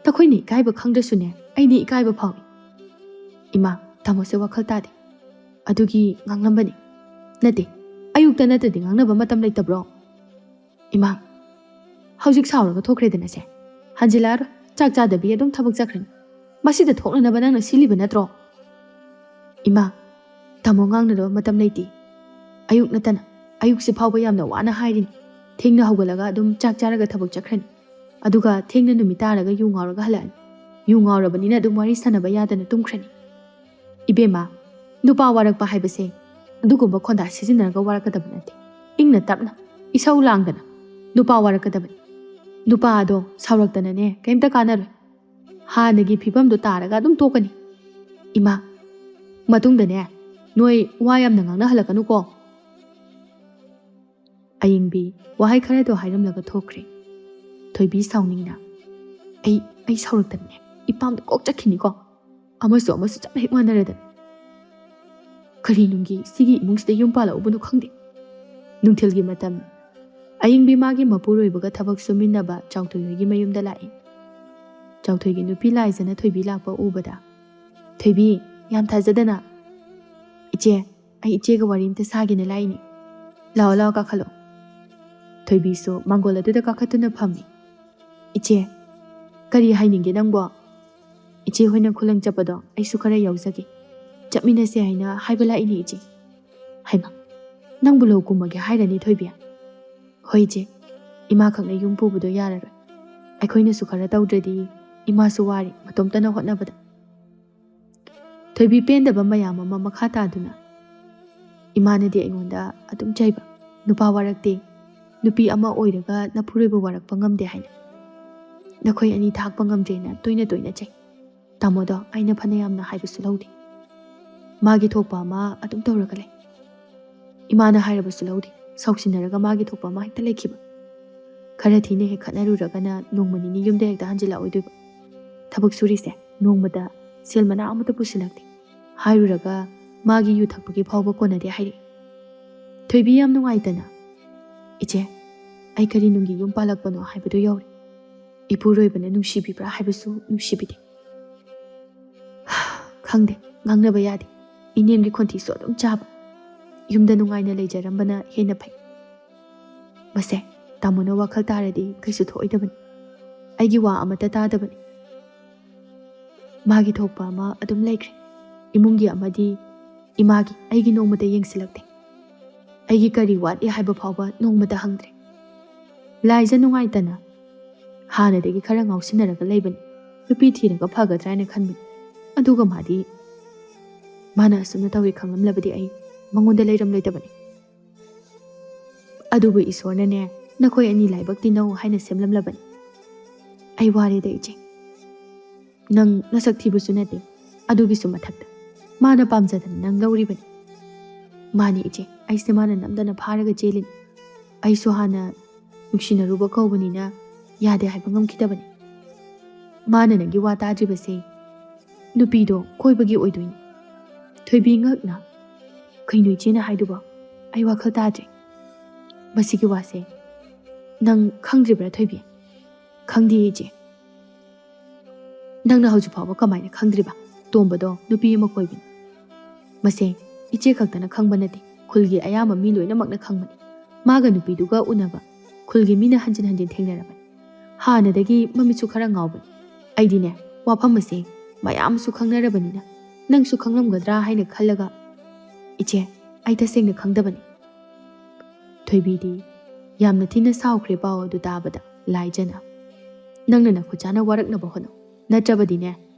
ꯅꯈꯣꯏꯅ ꯏꯀꯥꯏꯕ ꯈꯪꯗ꯭ꯔꯁꯨꯅꯦ, ꯑꯩꯗꯤ ꯏꯀꯥꯏꯕ ꯐꯥꯎꯏ꯫ ꯏꯃꯥ, ꯇꯥꯃꯣꯁꯦ ꯋꯥꯈꯜ ꯇꯥꯗꯦ, ꯑꯗꯨꯒꯤ ꯉꯥꯡꯂꯝꯕꯅꯤ꯫ ꯅꯠꯇꯦ, ꯑꯌꯨꯛꯇ ꯅꯠꯇ꯭ꯔꯗꯤ ꯉꯥꯡꯅꯕ ꯃꯇꯝ ꯂꯩꯇꯕ꯭ꯔꯣ? ꯏꯃꯥ, ꯍꯧꯖꯤꯛ ꯁꯥꯎꯔꯒ ꯊꯣꯛꯈ꯭ꯔꯦꯗꯅ ꯁꯦ, ꯍꯟꯖꯤꯜꯂꯛꯑꯔꯣꯏ, ꯆꯥꯛ ꯆꯥꯗꯕꯤ ꯑꯗꯨꯝ ꯊꯕꯛ ꯆꯠꯈ꯭ꯔꯅꯤ꯫ ꯃꯁꯤꯗ ꯊꯣꯛꯅꯅꯕ ꯅꯪꯅ ꯁꯤꯜꯂꯤꯕ ꯅꯠꯇ꯭ꯔꯣ?" "ꯏꯃꯥ, ꯇꯥꯃꯣ ꯉꯥꯡꯅꯅꯕ ꯃꯇꯝ ꯂꯩꯇꯦ꯫ ꯑꯌꯨꯛ ꯅꯠꯇꯅ ꯑꯌꯨꯛꯁꯤ ꯐꯥꯎꯕ ꯌꯥꯝꯅ ꯋꯥꯅ ꯍꯥꯏꯔꯤꯅꯤ꯫ ꯊꯦꯡꯅ ꯍꯧꯒꯠꯂꯒ ꯑꯗꯨꯝ ꯆꯥꯛ ꯆꯥꯔꯒ ꯊꯕꯛ ꯆꯠꯈ꯭ꯔꯅꯤ꯫ ꯑꯗꯨꯒ ꯊꯦꯡꯅ ꯅꯨꯃꯤꯠ ꯇꯥꯔꯒ ꯌꯨ ꯉꯥꯎꯔꯒ ꯍꯜꯂꯛꯑꯅꯤ꯫ ꯌꯨ ꯉꯥꯎꯔꯕꯅꯤꯅ ꯑꯗꯨꯝ ꯋꯥꯔꯤ ꯁꯥꯟꯅꯕ ꯌꯥꯗꯅ ꯇꯨꯝꯈ꯭ꯔꯅꯤ꯫ ꯏꯕꯦꯝꯃ, ꯅꯨꯄꯥ ꯋꯥꯔꯛꯄ ꯍꯥꯏꯕꯁꯦ ꯑꯗꯨꯒꯨꯝꯕ ꯈꯣꯟꯗꯥ ꯁꯤꯖꯤꯟꯅꯔꯒ ꯋꯥꯔꯛꯀꯗꯕ ꯅꯠꯇꯦ꯫ ꯏꯪꯅ ꯇꯞꯅ, ꯏꯁꯧ ꯂꯥꯡꯗꯅ ꯅꯨꯄꯥ ꯋꯥꯔꯛꯀꯗꯕꯅꯤ꯫ ꯅꯨꯄꯥ ꯑꯗꯣ ꯁꯥꯎꯔꯛꯇꯅꯅꯦ ꯀꯩꯝꯇ ꯀꯥꯟꯅꯔꯣꯏ꯫ ꯍꯥꯟꯅꯒꯤ ꯐꯤꯕꯝꯗꯣ ꯇꯥꯔꯒ ꯑꯗꯨꯝ ꯇꯣꯛꯀꯅꯤ꯫ ꯏꯃꯥ, ꯃꯇꯨꯡꯗꯅꯦ ꯅꯣꯏ ꯋꯥ ꯌꯥꯝꯅ ꯉꯥꯡꯅꯍꯜꯂꯛꯀꯅꯨꯀꯣ꯫" ꯑꯌꯤꯡꯕꯤ ꯋꯥꯍꯩ ꯈꯔꯗꯣ ꯍꯥꯏꯔꯝꯂꯒ ꯊꯣꯛꯈ꯭ꯔꯦ꯫ ꯊꯣꯏꯕꯤ ꯁꯥꯎꯅꯤꯡꯅ, "ꯑꯩ, ꯑꯩ ꯁꯥꯎꯔꯛꯇꯅꯅꯦ ꯏꯄꯥꯝꯗ ꯀꯣꯛ ꯆꯠꯈꯤꯅꯤꯀꯣ꯫ ꯑꯃꯁꯨ ꯑꯃꯁꯨ ꯆꯞ ꯍꯦꯛ ꯃꯥꯟꯅꯔꯗꯅ꯫ ꯀꯔꯤ ꯅꯨꯡꯒꯤ ꯁꯤꯒꯤ ꯏꯃꯨꯡꯁꯤꯗ ꯌꯨꯝ ꯄꯥꯜꯂꯛꯎꯕꯅꯣ ꯈꯪꯗꯦ꯫" ꯅꯨꯡꯊꯤꯜꯒꯤ ꯃꯇꯝ꯫ ꯑꯌꯤꯡꯕꯤ ꯃꯥꯒꯤ ꯃꯄꯨꯔꯣꯏꯕꯒ ꯊꯕꯛ ꯁꯨꯃꯤꯟꯅꯕ ꯆꯥꯎꯊꯣꯏ ꯍꯣꯏꯒꯤ ꯃꯌꯨꯝꯗ ꯂꯥꯛꯏ꯫ ꯆꯥꯎꯊꯣꯏꯒꯤ ꯅꯨꯄꯤ ꯂꯥꯏꯖꯅ ꯊꯣꯏꯕꯤ ꯂꯥꯛꯄ ꯎꯕꯗ, "ꯊꯣꯏꯕꯤ, ꯌꯥꯝ ꯊꯥꯖꯗꯅ꯫" "ꯏꯆꯦ, ꯑꯩ ꯏꯆꯦꯒ ꯋꯥꯔꯤ ꯑꯝꯇ ꯁꯥꯒꯦꯅ ꯂꯥꯛꯏꯅꯤ꯫ ꯂꯥꯛꯑꯣ, ꯂꯥꯛꯑꯣ, ꯀꯥꯈꯠꯂꯣ꯫" ꯊꯣꯏꯕꯤꯁꯨ ꯃꯥꯡꯒꯣꯜ ꯑꯗꯨꯗ ꯀꯥꯈꯠꯇꯨꯅ ꯐꯝꯃꯤ꯫ "ꯏꯆꯦ, ꯀꯔꯤ ꯍꯥꯏꯅꯤꯡꯒꯦ ꯅꯪꯕꯣ?" "ꯏꯆꯦ ꯍꯣꯏꯅ ꯈꯨꯂꯪ ꯆꯠꯄꯗꯣ ꯑꯩꯁꯨ ꯈꯔ ꯌꯥꯎꯖꯒꯦ꯫ ꯆꯠꯃꯤꯟꯅꯁꯦ ꯍꯥꯏꯅ ꯍꯥꯏꯕ ꯂꯥꯛꯏꯅꯦ ꯏꯆꯦ꯫ ꯍꯩꯃꯥ, ꯅꯪꯕꯨ ꯂꯧ ꯀꯨꯝꯃꯒꯦ ꯍꯥꯏꯔꯅꯤ ꯊꯣꯏꯕꯤ? ꯍꯣꯏ ꯏꯆꯦ, ꯏꯃꯥ ꯈꯛꯅ ꯌꯨꯝ ꯄꯨꯕꯗꯣ ꯌꯥꯔꯔꯣꯏ꯫ ꯑꯩꯈꯣꯏꯅꯁꯨ ꯈꯔ ꯇꯧꯗ꯭ꯔꯗꯤ ꯏꯃꯥꯁꯨ ꯋꯥꯔꯤ ꯃꯇꯣꯝꯇꯅ ꯍꯣꯠꯅꯕꯗ꯫ ꯊꯣꯏꯕꯤ ꯄꯦꯟꯗꯕ ꯃꯌꯥꯝ ꯑꯃ ꯃꯈꯥ ꯇꯥꯗꯨꯅ, ꯏꯃꯥꯅꯗꯤ ꯑꯩꯉꯣꯟꯗ ꯑꯗꯨꯝ ꯆꯩꯕ, "ꯅꯨꯄꯥ ꯋꯥꯔꯛꯇꯦ, ꯅꯨꯄꯤ ꯑꯃ ꯑꯣꯏꯔꯒ ꯅꯐꯨꯔꯣꯏꯕ ꯋꯥꯔꯛꯄ ꯉꯝꯗꯦ" ꯍꯥꯏꯅ꯫ "ꯅꯈꯣꯏ ꯑꯅꯤ ꯊꯥꯛꯄ ꯉꯝꯗ꯭ꯔꯦꯅ" ꯇꯣꯏꯅ ꯇꯣꯏꯅ ꯆꯩ꯫ ꯇꯥꯃꯣꯗꯣ ꯑꯩꯅ ꯐꯅ ꯌꯥꯝꯅ ꯍꯥꯏꯕꯁꯨ ꯂꯧꯗꯦ꯫ ꯃꯥꯒꯤ ꯊꯣꯛꯄ ꯑꯃ ꯑꯗꯨꯝ ꯇꯧꯔꯒ ꯂꯩ꯫ ꯏꯃꯥꯅ ꯍꯥꯏꯔꯕꯁꯨ ꯂꯧꯗꯦ꯫ ꯁꯥꯎꯁꯤꯟꯅꯔꯒ ꯃꯥꯒꯤ ꯊꯣꯛꯄ ꯑꯃ ꯍꯦꯛꯇ ꯂꯩꯈꯤꯕ꯫ ꯈꯔ ꯊꯤꯅ ꯍꯦꯛ ꯈꯠꯅꯔꯨꯔꯒꯅ ꯅꯣꯡꯃ ꯅꯤꯅꯤ ꯌꯨꯝꯗ ꯍꯦꯛꯇ ꯍꯟꯖꯤꯜꯂꯛꯑꯣꯏꯗꯣꯏꯕ꯫ "ꯊꯕꯛ ꯁꯨꯔꯤꯁꯦ ꯅꯣꯡꯃꯗ ꯁꯦꯜ ꯃꯅꯥ ꯑꯃꯠꯇ ꯄꯨꯁꯤꯜꯂꯛꯇꯦ" ꯍꯥꯏꯔꯨꯔꯒ ꯃꯥꯒꯤ ꯌꯨ ꯊꯛꯄꯒꯤ ꯐꯥꯎꯕ ꯀꯣꯟꯅꯗꯦ ꯍꯥꯏꯔꯛꯏ꯫ ꯊꯣꯏꯕꯤ ꯌꯥꯝ ꯅꯨꯡꯉꯥꯏꯇꯅ, "ꯏꯆꯦ, ꯑꯩ ꯀꯔꯤ ꯅꯨꯡꯒꯤ ꯌꯨꯝ ꯄꯥꯜꯂꯛꯄꯅꯣ ꯍꯥꯏꯕꯗꯨ ꯌꯧꯔꯦ꯫ ꯏꯄꯨꯔꯣꯏꯕꯅ ꯅꯨꯡꯁꯤꯕꯤꯕ꯭ꯔꯥ ꯍꯥꯏꯕꯁꯨ ꯅꯨꯡꯁꯤꯕꯤꯗꯦ꯫ ꯈꯪꯗꯦ, ꯉꯥꯡꯅꯕ ꯌꯥꯗꯦ꯫ ꯏꯅꯦꯝꯒꯤ ꯈꯣꯟꯊꯤꯁꯨ ꯑꯗꯨꯝ ꯆꯥꯕ꯫ ꯌꯨꯝꯗ ꯅꯨꯡꯉꯥꯏꯅ ꯂꯩꯖꯔꯝꯕꯅ ꯍꯦꯟꯅ ꯐꯩ꯫ ꯃꯁꯦ, ꯇꯥꯃꯣꯅ ꯋꯥꯈꯜ ꯇꯥꯔꯗꯤ ꯀꯩꯁꯨ ꯊꯣꯛꯑꯣꯏꯗꯕꯅꯤ꯫ ꯑꯩꯒꯤ ꯋꯥ ꯑꯃꯠꯇ ꯇꯥꯗꯕꯅꯤ꯫ ꯃꯥꯒꯤ ꯊꯣꯛꯄ ꯑꯃ ꯑꯗꯨꯝ ꯂꯩꯈ꯭ꯔꯦ꯫ ꯏꯃꯨꯡꯒꯤ ꯑꯃꯗꯤ ꯏꯃꯥꯒꯤ, ꯑꯩꯒꯤ ꯅꯣꯡꯃꯇ ꯌꯦꯡꯁꯤꯜꯂꯛꯇꯦ꯫ ꯑꯩꯒꯤ ꯀꯔꯤ ꯋꯥꯠꯂꯤ ꯍꯥꯏꯕ ꯐꯥꯎꯕ ꯅꯣꯡꯃꯇ ꯍꯪꯗ꯭ꯔꯦ꯫ ꯂꯥꯏꯖ ꯅꯨꯡꯉꯥꯏꯇꯅ ꯍꯥꯟꯅꯗꯒꯤ ꯈꯔ ꯉꯥꯎꯁꯤꯟꯅꯔꯒ ꯂꯩꯕꯅꯤ꯫ ꯅꯨꯄꯤ ꯊꯤꯔꯒ ꯐꯒꯗ꯭ꯔꯥ ꯍꯥꯏꯅ ꯈꯟꯕꯅꯤ꯫ ꯑꯗꯨꯒ ꯃꯥꯗꯤ, ꯃꯥꯅ ꯑꯁꯨꯝꯅ ꯇꯧꯏ ꯈꯪꯂꯝꯂꯕꯗꯤ ꯑꯩ ꯃꯉꯣꯟꯗ ꯂꯩꯔꯝꯂꯣꯏꯗꯕꯅꯤ꯫ ꯑꯗꯨꯕꯨ ꯏꯁꯣꯔꯅꯅꯦ, ꯅꯈꯣꯏ ꯑꯅꯤ ꯂꯥꯏꯕꯛ ꯇꯤꯟꯅꯧ ꯍꯥꯏꯅ ꯁꯦꯝꯂꯝꯂꯕꯅꯤ꯫ ꯑꯩ ꯋꯥꯔꯦꯗ ꯏꯆꯦ꯫ ꯅꯪ ꯅꯁꯛ ꯊꯤꯕꯁꯨ ꯅꯠꯇꯦ, ꯑꯗꯨꯒꯤꯁꯨ ꯃꯊꯛꯇ ꯃꯥꯅ ꯄꯥꯝꯖꯗꯅ ꯅꯪ ꯂꯧꯔꯤꯕꯅꯤ꯫ ꯃꯥꯅꯤ ꯏꯆꯦ, ꯑꯩꯁꯦ ꯃꯥꯅ ꯅꯝꯗꯅ ꯐꯥꯔꯒ ꯆꯦꯜꯂꯤꯅꯤ꯫ ꯑꯩꯁꯨ ꯍꯥꯟꯅ ꯅꯨꯡꯁꯤꯅꯔꯨꯕ ꯀꯧꯕꯅꯤꯅ ꯌꯥꯗꯦ ꯍꯥꯏꯕ ꯉꯝꯈꯤꯗꯕꯅꯤ꯫ ꯃꯥꯅ ꯅꯪꯒꯤ ꯋꯥ ꯇꯥꯗ꯭ꯔꯤꯕꯁꯦ ꯅꯨꯄꯤꯗꯣ ꯀꯣꯏꯕꯒꯤ ꯑꯣꯏꯗꯣꯏꯅꯤ꯫ ꯊꯣꯏꯕꯤ ꯉꯛꯅ, "ꯀꯩꯅꯣ ꯏꯆꯦꯅ ꯍꯥꯏꯗꯨꯕꯣ? ꯑꯩ ꯋꯥꯈꯜ ꯇꯥꯗ꯭ꯔꯦ꯫ ꯃꯁꯤꯒꯤ ꯋꯥꯁꯦ ꯅꯪ ꯈꯪꯗ꯭ꯔꯤꯕ꯭ꯔꯥ ꯊꯣꯏꯕꯤ?" "ꯈꯪꯗꯦ ꯏꯆꯦ꯫" "ꯅꯪꯅ ꯍꯧꯖꯤꯛ ꯐꯥꯎꯕ ꯀꯃꯥꯏꯅ ꯈꯪꯗ꯭ꯔꯤꯕ? ꯇꯣꯝꯕꯗꯣ ꯅꯨꯄꯤ ꯑꯃ ꯀꯣꯏꯕꯅꯤ꯫ ꯃꯁꯦ ꯏꯆꯦ ꯈꯛꯇꯅ ꯈꯪꯕ ꯅꯠꯇꯦ, ꯈꯨꯜꯒꯤ ꯑꯌꯥꯝꯕ ꯃꯤ ꯂꯣꯏꯅꯃꯛꯅ ꯈꯪꯕꯅꯤ꯫ ꯃꯥꯒ ꯅꯨꯄꯤꯗꯨꯒ ꯎꯅꯕ ꯈꯨꯜꯒꯤ ꯃꯤꯅ ꯍꯟꯖꯤꯟ ꯍꯟꯖꯤꯟ ꯊꯦꯡꯅꯔꯕꯅꯤ꯫ ꯍꯥꯟꯅꯗꯒꯤ ꯃꯃꯤꯠꯁꯨ ꯈꯔ ꯉꯥꯎꯕꯅꯤ꯫ ꯑꯩꯗꯤꯅꯦ, ꯋꯥꯐꯝ ꯑꯁꯦ ꯃꯌꯥꯝꯁꯨ ꯈꯪꯅꯔꯕꯅꯤꯅ ꯅꯪꯁꯨ ꯈꯪꯂꯝꯒꯗ꯭ꯔꯥ ꯍꯥꯏꯅ ꯈꯜꯂꯒ, "ꯏꯆꯦ, ꯑꯩ ꯇꯁꯦꯡꯅ ꯈꯪꯗꯕꯅꯤ꯫" ꯊꯣꯏꯕꯤꯗꯤ ꯌꯥꯝꯅ ꯊꯤꯅ ꯁꯥꯎꯈ꯭ꯔꯦ ꯄꯥꯎ ꯑꯗꯨ ꯇꯥꯕꯗ꯫ ꯂꯥꯏꯖꯅ, "ꯅꯪꯅ ꯅꯈꯨꯠ ꯆꯥꯅ ꯋꯥꯔꯛꯅꯕ ꯍꯣꯠꯅꯧ, ꯅꯠꯇ꯭ꯔꯕꯗꯤꯅꯦ,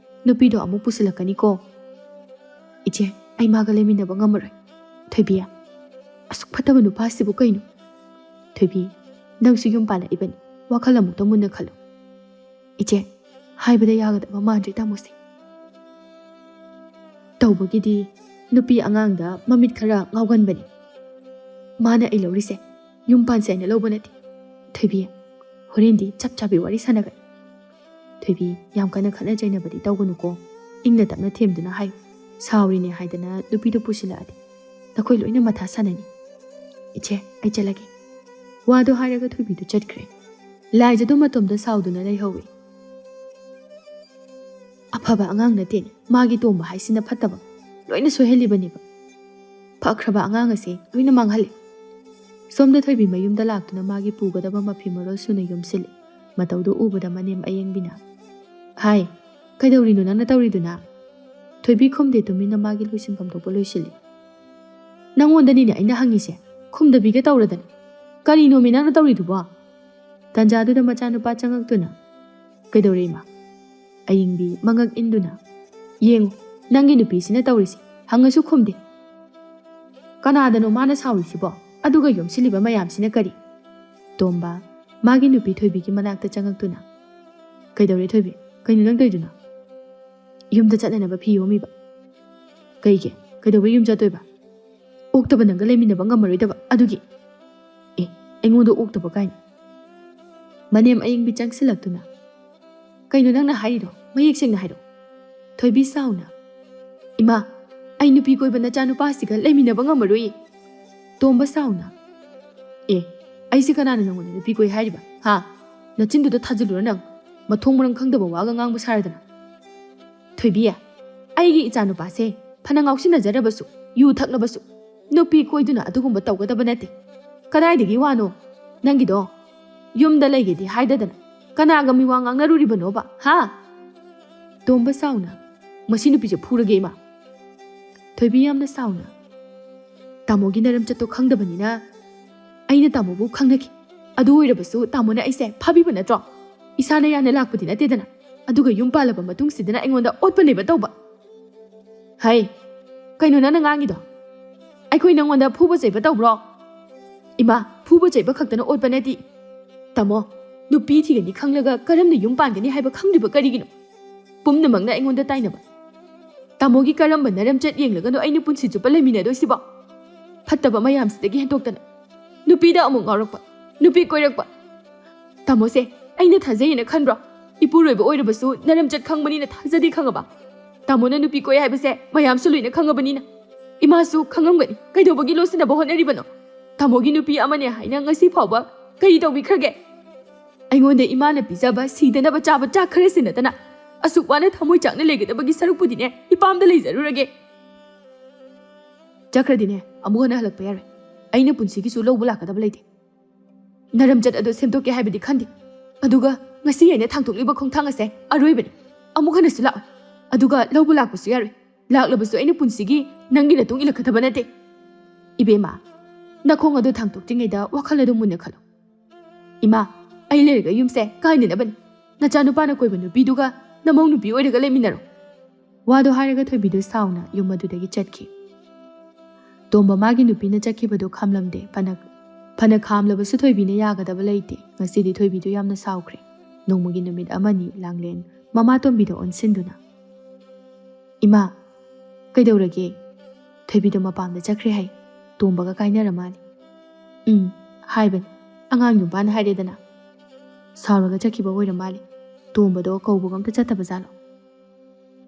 ꯅꯨꯄꯤꯗꯣ ꯑꯃꯨꯛ ꯄꯨꯁꯤꯜꯂꯛꯀꯅꯤꯀꯣ꯫" "ꯏꯆꯦ, ꯑꯩ ꯃꯥꯒ ꯂꯩꯃꯤꯟꯅꯕ ꯉꯝꯃꯔꯣꯏ꯫" "ꯊꯣꯏꯕꯤ, ꯑꯁꯨꯛ ꯐꯠꯇꯕ ꯅꯨꯄꯥꯁꯤꯕꯨ ꯀꯩꯅꯣ?" "ꯊꯣꯏꯕꯤ, ꯅꯪꯁꯨ ꯌꯨꯝ ꯄꯥꯜꯂꯛꯏꯕꯅꯤ, ꯋꯥꯈꯜ ꯑꯃꯨꯛꯇ ꯃꯨꯟꯅ ꯈꯜꯂꯨ꯫" "ꯏꯆꯦ, ꯍꯥꯏꯕꯗ ꯌꯥꯒꯗꯕ ꯃꯥꯟꯗ꯭ꯔꯦ ꯇꯥꯃꯣꯁꯦ꯫" "ꯇꯧꯕꯒꯤꯗꯤ ꯅꯨꯄꯤ ꯑꯉꯥꯡꯗ ꯃꯃꯤꯠ ꯈꯔ ꯉꯥꯎꯒꯟꯕꯅꯤ꯫ ꯃꯥꯅ ꯑꯩ ꯂꯧꯔꯤꯁꯦ ꯌꯨꯝ ꯄꯥꯟꯁꯦ ꯍꯥꯏꯅ ꯂꯧꯕ ꯅꯠꯇꯦ꯫ ꯊꯣꯏꯕꯤ, ꯍꯣꯔꯦꯟꯗꯤ ꯆꯞ ꯆꯥꯕꯤ ꯋꯥꯔꯤ ꯁꯥꯟꯅꯒꯅꯤ꯫" "ꯊꯣꯏꯕꯤ, ꯌꯥꯝ ꯀꯟꯅ ꯈꯠꯅ ꯆꯩꯅꯕꯗꯤ ꯇꯧꯒꯅꯨꯀꯣ꯫ ꯏꯪꯅ ꯇꯞꯅ ꯊꯦꯝꯗꯨꯅ ꯍꯥꯏꯌꯨ꯫ ꯁꯥꯎꯔꯤꯅꯦ ꯍꯥꯏꯗꯅ ꯅꯨꯄꯤꯗꯨ ꯄꯨꯁꯤꯜꯂꯛꯑꯗꯤ ꯅꯈꯣꯏ ꯂꯣꯏꯅ ꯃꯊꯥ ꯁꯥꯟꯅꯅꯤ꯫ ꯏꯆꯦ, ꯑꯩ ꯆꯠꯂꯒꯦ꯫" ꯋꯥꯗꯣ ꯍꯥꯏꯔꯒ ꯊꯣꯏꯕꯤꯗꯨ ꯆꯠꯈ꯭ꯔꯦ꯫ ꯂꯥꯏꯖꯗꯣ ꯃꯇꯣꯝꯇ ꯁꯥꯎꯗꯨꯅ ꯂꯩꯍꯧꯏ꯫ "ꯑꯐꯕ ꯑꯉꯥꯡ ꯅꯠꯇꯦꯅꯦ, ꯃꯥꯒꯤ ꯇꯣꯝꯕ ꯍꯥꯏꯁꯤꯅ ꯐꯠꯇꯕ ꯂꯣꯏꯅ ꯁꯣꯏꯍꯜꯂꯤꯕꯅꯦꯕ꯫ ꯐꯈ꯭ꯔꯕ ꯑꯉꯥꯡ ꯑꯁꯦ ꯂꯣꯏꯅ ꯃꯥꯡꯍꯜꯂꯦ꯫" ꯁꯣꯝꯗ ꯊꯣꯏꯕꯤ ꯃꯌꯨꯝꯗ ꯂꯥꯛꯇꯨꯅ ꯃꯥꯒꯤ ꯄꯨꯒꯗꯕ ꯃꯐꯤ ꯃꯔꯣꯜ ꯁꯨꯅ ꯌꯣꯝꯁꯤꯜꯂꯤ꯫ ꯃꯇꯧꯗꯨ ꯎꯕꯗ ꯃꯅꯦꯝ ꯑꯌꯦꯡꯕꯤꯅ, "ꯍꯥꯏ, ꯀꯩꯗꯧꯔꯤꯅꯣ ꯅꯪꯅ ꯇꯧꯔꯤꯗꯨꯅ?" ꯊꯣꯏꯕꯤ ꯈꯨꯝꯗꯦ, ꯇꯨꯃꯤꯟꯅ ꯃꯥꯒꯤ ꯂꯣꯏꯁꯤꯟꯐꯝ ꯊꯣꯛꯄ ꯂꯣꯏꯁꯤꯜꯂꯤ꯫ "ꯅꯪꯉꯣꯟꯗꯅꯤꯅꯦ ꯑꯩꯅ ꯍꯪꯉꯤꯁꯦ, ꯈꯨꯝꯗꯕꯤꯒ ꯇꯧꯔꯗꯅ꯫ ꯀꯔꯤꯅꯣꯃꯤ ꯅꯪꯅ ꯇꯧꯔꯤꯗꯨꯕꯣ?" ꯇꯟꯖꯥꯗꯨꯗ ꯃꯆꯥꯅꯨꯄꯥ ꯆꯪꯉꯛꯇꯨꯅ, "ꯀꯩꯗꯧꯔꯦ ꯏꯃꯥ?" ꯑꯌꯤꯡꯕꯤ ꯃꯉꯛ ꯏꯟꯗꯨꯅ, "ꯌꯦꯡꯉꯨ, ꯅꯪꯒꯤ ꯅꯨꯄꯤꯁꯤꯅ ꯇꯧꯔꯤꯁꯤ, ꯍꯪꯉꯁꯨ ꯈꯨꯝꯗꯦ꯫ ꯀꯅꯥꯗꯅꯣ ꯃꯥꯅ ꯁꯥꯎꯔꯤꯁꯤꯕꯣ? ꯑꯗꯨꯒ ꯌꯣꯝꯁꯤꯜꯂꯤꯕ ꯃꯌꯥꯝꯁꯤꯅ ꯀꯔꯤ?" ꯇꯣꯝꯕ ꯃꯥꯒꯤ ꯅꯨꯄꯤ ꯊꯣꯏꯕꯤꯒꯤ ꯃꯅꯥꯛꯇ ꯆꯪꯉꯛꯇꯨꯅ, "ꯀꯩꯗꯧꯔꯦ ꯊꯣꯏꯕꯤ? ꯀꯩꯅꯣ ꯅꯪ ꯇꯧꯔꯤꯗꯨꯅ?" "ꯌꯨꯝꯗ ꯆꯠꯅꯅꯕ ꯐꯤ ꯌꯣꯝꯃꯤꯕ꯫" "ꯀꯩꯒꯤ? ꯀꯩꯗꯧꯕꯩ ꯌꯨꯝ ꯆꯠꯇꯣꯏꯕ?" "ꯑꯣꯛꯇꯕ ꯅꯪꯒ ꯂꯩꯃꯤꯟꯅꯕ ꯉꯝꯃꯔꯣꯏꯗꯕ ꯑꯗꯨꯒꯤ꯫" "ꯑꯦ, ꯑꯩꯉꯣꯟꯗ ꯑꯣꯛꯇꯕ ꯀꯥꯏꯅ?" ꯃꯅꯦꯝ ꯑꯌꯤꯡꯕꯤ ꯆꯪꯁꯤꯜꯂꯛꯇꯨꯅ, "ꯀꯩꯅꯣ ꯅꯪꯅ ꯍꯥꯏꯔꯤꯗꯣ? ꯃꯌꯦꯛ ꯁꯦꯡꯅ ꯍꯥꯏꯔꯛꯑꯣ꯫" ꯊꯣꯏꯕꯤ ꯁꯥꯎꯅ, "ꯏꯃꯥ, ꯑꯩ ꯅꯨꯄꯤ ꯀꯣꯏꯕ ꯅꯆꯥꯅꯨꯄꯥꯁꯤꯒ ꯂꯩꯃꯤꯟꯅꯕ ꯉꯝꯃꯔꯣꯏꯌꯦ꯫" ꯇꯣꯝꯕ ꯁꯥꯎꯅ, "ꯑꯦ, ꯑꯩꯁꯦ ꯀꯅꯥꯅ ꯅꯪꯉꯣꯟꯗ ꯅꯨꯄꯤ ꯀꯣꯏ ꯍꯥꯏꯔꯤꯕ? ꯍꯥ? ꯅꯆꯤꯟꯗꯨꯗ ꯊꯥꯖꯤꯜꯂꯨꯔ ꯅꯪ꯫ ꯃꯊꯣꯡ ꯃꯔꯝ ꯈꯪꯗꯕ ꯋꯥꯒ ꯉꯥꯡꯕ ꯁꯥꯔꯗꯅ꯫" "ꯊꯣꯏꯕꯤ, ꯑꯩꯒꯤ ꯏꯆꯥꯅꯨꯄꯥꯁꯦ ꯐꯅ ꯉꯥꯎꯁꯤꯟꯅꯖꯔꯕꯁꯨ, ꯌꯨ ꯊꯛꯂꯕꯁꯨ, ꯅꯨꯄꯤ ꯀꯣꯏꯗꯨꯅ ꯑꯗꯨꯒꯨꯝꯕ ꯇꯧꯒꯗꯕ ꯅꯠꯇꯦ꯫ ꯀꯗꯥꯏꯗꯒꯤ ꯋꯥꯅꯣ? ꯅꯪꯒꯤꯗꯣ ꯌꯨꯝꯗ ꯂꯩꯒꯦꯗꯤ ꯍꯥꯏꯗꯗꯅ ꯀꯅꯥꯒ ꯃꯤꯋꯥ ꯉꯥꯡꯅꯔꯨꯔꯤꯕꯅꯣꯕ, ꯍꯥ?" ꯇꯣꯝꯕ ꯁꯥꯎꯅ, ꯃꯁꯤ ꯅꯨꯄꯤꯁꯦ ꯐꯨꯔꯒꯦ, ꯏꯃꯥ꯫ ꯊꯣꯏꯕꯤ ꯌꯥꯝꯅ ꯁꯥꯎꯅ, "ꯇꯥꯃꯣꯒꯤ ꯅꯔꯝꯆꯠꯇꯣ ꯈꯪꯗꯕꯅꯤꯅ ꯑꯩꯅ ꯇꯥꯃꯣꯕꯨ ꯈꯪꯅꯈꯤ꯫ ꯑꯗꯨ ꯑꯣꯏꯔꯕꯁꯨ ꯇꯥꯃꯣꯅ ꯑꯩꯁꯦ ꯐꯥꯕꯤꯕ ꯅꯠꯇ꯭ꯔꯣ? ꯏꯁꯥꯅ ꯌꯥꯅ ꯂꯥꯛꯄꯗꯤ ꯅꯠꯇꯦꯗꯅ꯫ ꯑꯗꯨꯒ ꯌꯨꯝ ꯄꯥꯜꯂꯕ ꯃꯇꯨꯡꯁꯤꯗꯅ ꯑꯩꯉꯣꯟꯗ ꯑꯣꯠꯄꯅꯦꯕ ꯇꯧꯕ꯫" "ꯍꯩ, ꯀꯩꯅꯣ ꯅꯪꯅ ꯉꯥꯡꯉꯤꯗꯣ? ꯑꯩꯈꯣꯏ ꯅꯪꯉꯣꯟꯗ ꯐꯨꯕ ꯆꯩꯕ ꯇꯧꯕ꯭ꯔꯣ?" "ꯏꯃꯥ, ꯐꯨꯕ ꯆꯩꯕ ꯈꯛꯇꯅ ꯑꯣꯠꯄ ꯅꯠꯇꯦ꯫ ꯇꯥꯃꯣ, ꯅꯨꯄꯤ ꯊꯤꯒꯅꯤ ꯈꯪꯂꯒ ꯀꯔꯝꯅ ꯌꯨꯝ ꯄꯥꯟꯒꯅꯤ ꯍꯥꯏꯕ ꯈꯪꯗ꯭ꯔꯤꯕ ꯀꯔꯤꯒꯤꯅꯣ? ꯄꯨꯝꯅꯃꯛꯅ ꯑꯩꯉꯣꯟꯗ ꯇꯥꯏꯅꯕ꯫ ꯇꯥꯃꯣꯒꯤ ꯀꯔꯝꯕ ꯅꯔꯝꯆꯠ ꯌꯦꯡꯂꯒꯅꯣ ꯑꯩꯅ ꯄꯨꯟꯁꯤ ꯆꯨꯞꯄ ꯂꯩꯃꯤꯟꯅꯗꯣꯏꯁꯤꯕꯣ? ꯐꯠꯇꯕ ꯃꯌꯥꯝꯁꯤꯗꯒꯤ ꯍꯦꯟꯗꯣꯛꯇꯅ ꯅꯨꯄꯤꯗ ꯑꯃꯨꯛ ꯉꯥꯎꯔꯛꯄ, ꯅꯨꯄꯤ ꯀꯣꯏꯔꯛꯄ꯫ ꯇꯥꯃꯣꯁꯦ ꯑꯩꯅ ꯊꯥꯖꯩꯌꯦꯅ ꯈꯟꯕ꯭ꯔꯣ? ꯏꯄꯨꯔꯣꯏꯕ ꯑꯣꯏꯔꯕꯁꯨ ꯅꯔꯝꯆꯠ ꯈꯪꯕꯅꯤꯅ ꯊꯥꯖꯗꯦ, ꯈꯪꯉꯕ? ꯇꯥꯃꯣꯅ ꯅꯨꯄꯤ ꯀꯣꯏ ꯍꯥꯏꯕꯁꯦ ꯃꯌꯥꯝꯁꯨ ꯂꯣꯏꯅ ꯈꯪꯉꯕꯅꯤꯅ꯫ ꯏꯃꯥꯁꯨ ꯈꯪꯉꯝꯒꯅꯤ꯫ ꯀꯩꯗꯧꯕꯒꯤ ꯂꯣꯠꯁꯤꯟꯅꯕ ꯍꯣꯠꯅꯔꯤꯕꯅꯣ? ꯇꯥꯃꯣꯒꯤ ꯅꯨꯄꯤ ꯑꯃꯅꯦ ꯍꯥꯏꯅ ꯉꯁꯤ ꯐꯥꯎꯕ ꯀꯔꯤ ꯇꯧꯕꯤꯈ꯭ꯔꯒꯦ? ꯑꯩꯉꯣꯟꯗ ꯏꯃꯥꯅ ꯄꯤꯖꯕ ꯁꯤꯗꯅꯕ ꯆꯥꯕ ꯆꯥꯛ ꯈꯔꯁꯤ ꯅꯠꯇꯅ ꯑꯁꯨꯛ ꯋꯥꯅ ꯊꯃꯣꯏ ꯆꯥꯛꯅ ꯂꯩꯒꯗꯕꯒꯤ ꯁꯔꯨꯛꯄꯨꯗꯤꯅꯦ, ꯏꯄꯥꯝꯗ ꯂꯩꯖꯔꯨꯔꯒꯦ꯫" "ꯆꯠꯈ꯭ꯔꯗꯤꯅꯦ, ꯑꯃꯨꯛ ꯍꯟꯅ ꯍꯜꯂꯛꯄ ꯌꯥꯔꯣꯏ꯫ ꯑꯩꯅ ꯄꯨꯟꯁꯤꯒꯤꯁꯨ ꯂꯧꯕ ꯂꯥꯛꯀꯗꯕ ꯂꯩꯇꯦ꯫ ꯅꯔꯝꯆꯠ ꯑꯗꯨ ꯁꯦꯝꯗꯣꯛꯀꯦ ꯍꯥꯏꯕꯗꯤ ꯈꯟꯗꯦ꯫ ꯑꯗꯨꯒ ꯉꯁꯤ ꯑꯩꯅ ꯊꯥꯡꯗꯣꯛꯂꯤꯕ ꯈꯣꯡꯊꯥꯡ ꯑꯁꯦ ꯑꯔꯣꯏꯕꯅꯤ꯫ ꯑꯃꯨꯛ ꯍꯟꯅꯁꯨ ꯂꯥꯛꯑꯣꯏ꯫ ꯑꯗꯨꯒ ꯂꯧꯕ ꯂꯥꯛꯄꯁꯨ ꯌꯥꯔꯣꯏ꯫ ꯂꯥꯛꯂꯕꯁꯨ ꯑꯩꯅ ꯄꯨꯟꯁꯤꯒꯤ ꯅꯪꯒꯤ ꯅꯇꯨꯡ ꯏꯜꯂꯛꯀꯗꯕ ꯅꯠꯇꯦ꯫" "ꯏꯕꯦꯝꯃ, ꯅꯈꯣꯡ ꯑꯗꯨ ꯊꯥꯡꯗꯣꯛꯇ꯭ꯔꯤꯉꯩꯗ ꯋꯥꯈꯜ ꯑꯗꯨ ꯃꯨꯟꯅ ꯈꯜꯂꯨ꯫ ꯏꯃꯥ, ꯑꯩ ꯂꯩꯔꯒ ꯌꯨꯝꯁꯦ ꯀꯥꯏꯅꯅꯕꯅꯤ꯫ ꯅꯆꯥꯅꯨꯄꯥꯅ ꯀꯣꯏꯕ ꯅꯨꯄꯤꯗꯨꯒ ꯅꯃꯧ ꯅꯨꯄꯤ ꯑꯣꯏꯔꯒ ꯂꯩꯃꯤꯟꯅꯔꯣ꯫" ꯋꯥꯗꯣ ꯍꯥꯏꯔꯒ ꯊꯣꯏꯕꯤꯗꯨ ꯁꯥꯎꯅ ꯌꯨꯝ ꯑꯗꯨꯗꯒꯤ ꯆꯠꯈꯤ꯫ ꯇꯣꯝꯕ ꯃꯥꯒꯤ ꯅꯨꯄꯤꯅ ꯆꯠꯈꯤꯕꯗꯨ ꯈꯥꯝꯂꯝꯗꯦ꯫ ꯐꯅ, ꯐꯅ ꯈꯥꯝꯂꯕꯁꯨ ꯊꯣꯏꯕꯤꯅ ꯌꯥꯒꯗꯕ ꯂꯩꯇꯦ꯫ ꯉꯁꯤꯗꯤ ꯊꯣꯏꯕꯤꯗꯨ ꯌꯥꯝꯅ ꯁꯥꯎꯈ꯭ꯔꯦ꯫ ꯅꯣꯡꯃꯒꯤ ꯅꯨꯃꯤꯠ ꯑꯃꯅꯤ ꯂꯥꯡꯂꯦꯟ ꯃꯃꯥ ꯇꯣꯝꯕꯤꯗ ꯑꯣꯟꯁꯤꯟꯗꯨꯅ, "ꯏꯃꯥ, ꯀꯩꯗꯧꯔꯒꯦ? ꯊꯣꯏꯕꯤꯗꯣ ꯃꯄꯥꯝꯗ ꯆꯠꯈ꯭ꯔꯦ ꯍꯥꯏ꯫ ꯇꯣꯝꯕꯒ ꯀꯥꯏꯅꯔ ꯃꯥꯜꯂꯦ꯫" "ꯎꯝ, ꯍꯥꯏꯕꯅꯤ꯫ ꯑꯉꯥꯡ ꯌꯨꯝꯕꯥꯟ ꯍꯥꯏꯔꯦꯗꯅ꯫ ꯁꯥꯎꯔꯒ ꯆꯠꯈꯤꯕ ꯑꯣꯏꯔ ꯃꯥꯜꯂꯦ꯫ ꯇꯣꯝꯕꯗꯣ ꯀꯧꯕꯒ ꯑꯝꯇ ꯆꯠꯇꯕ ꯖꯥꯠꯂꯣ?"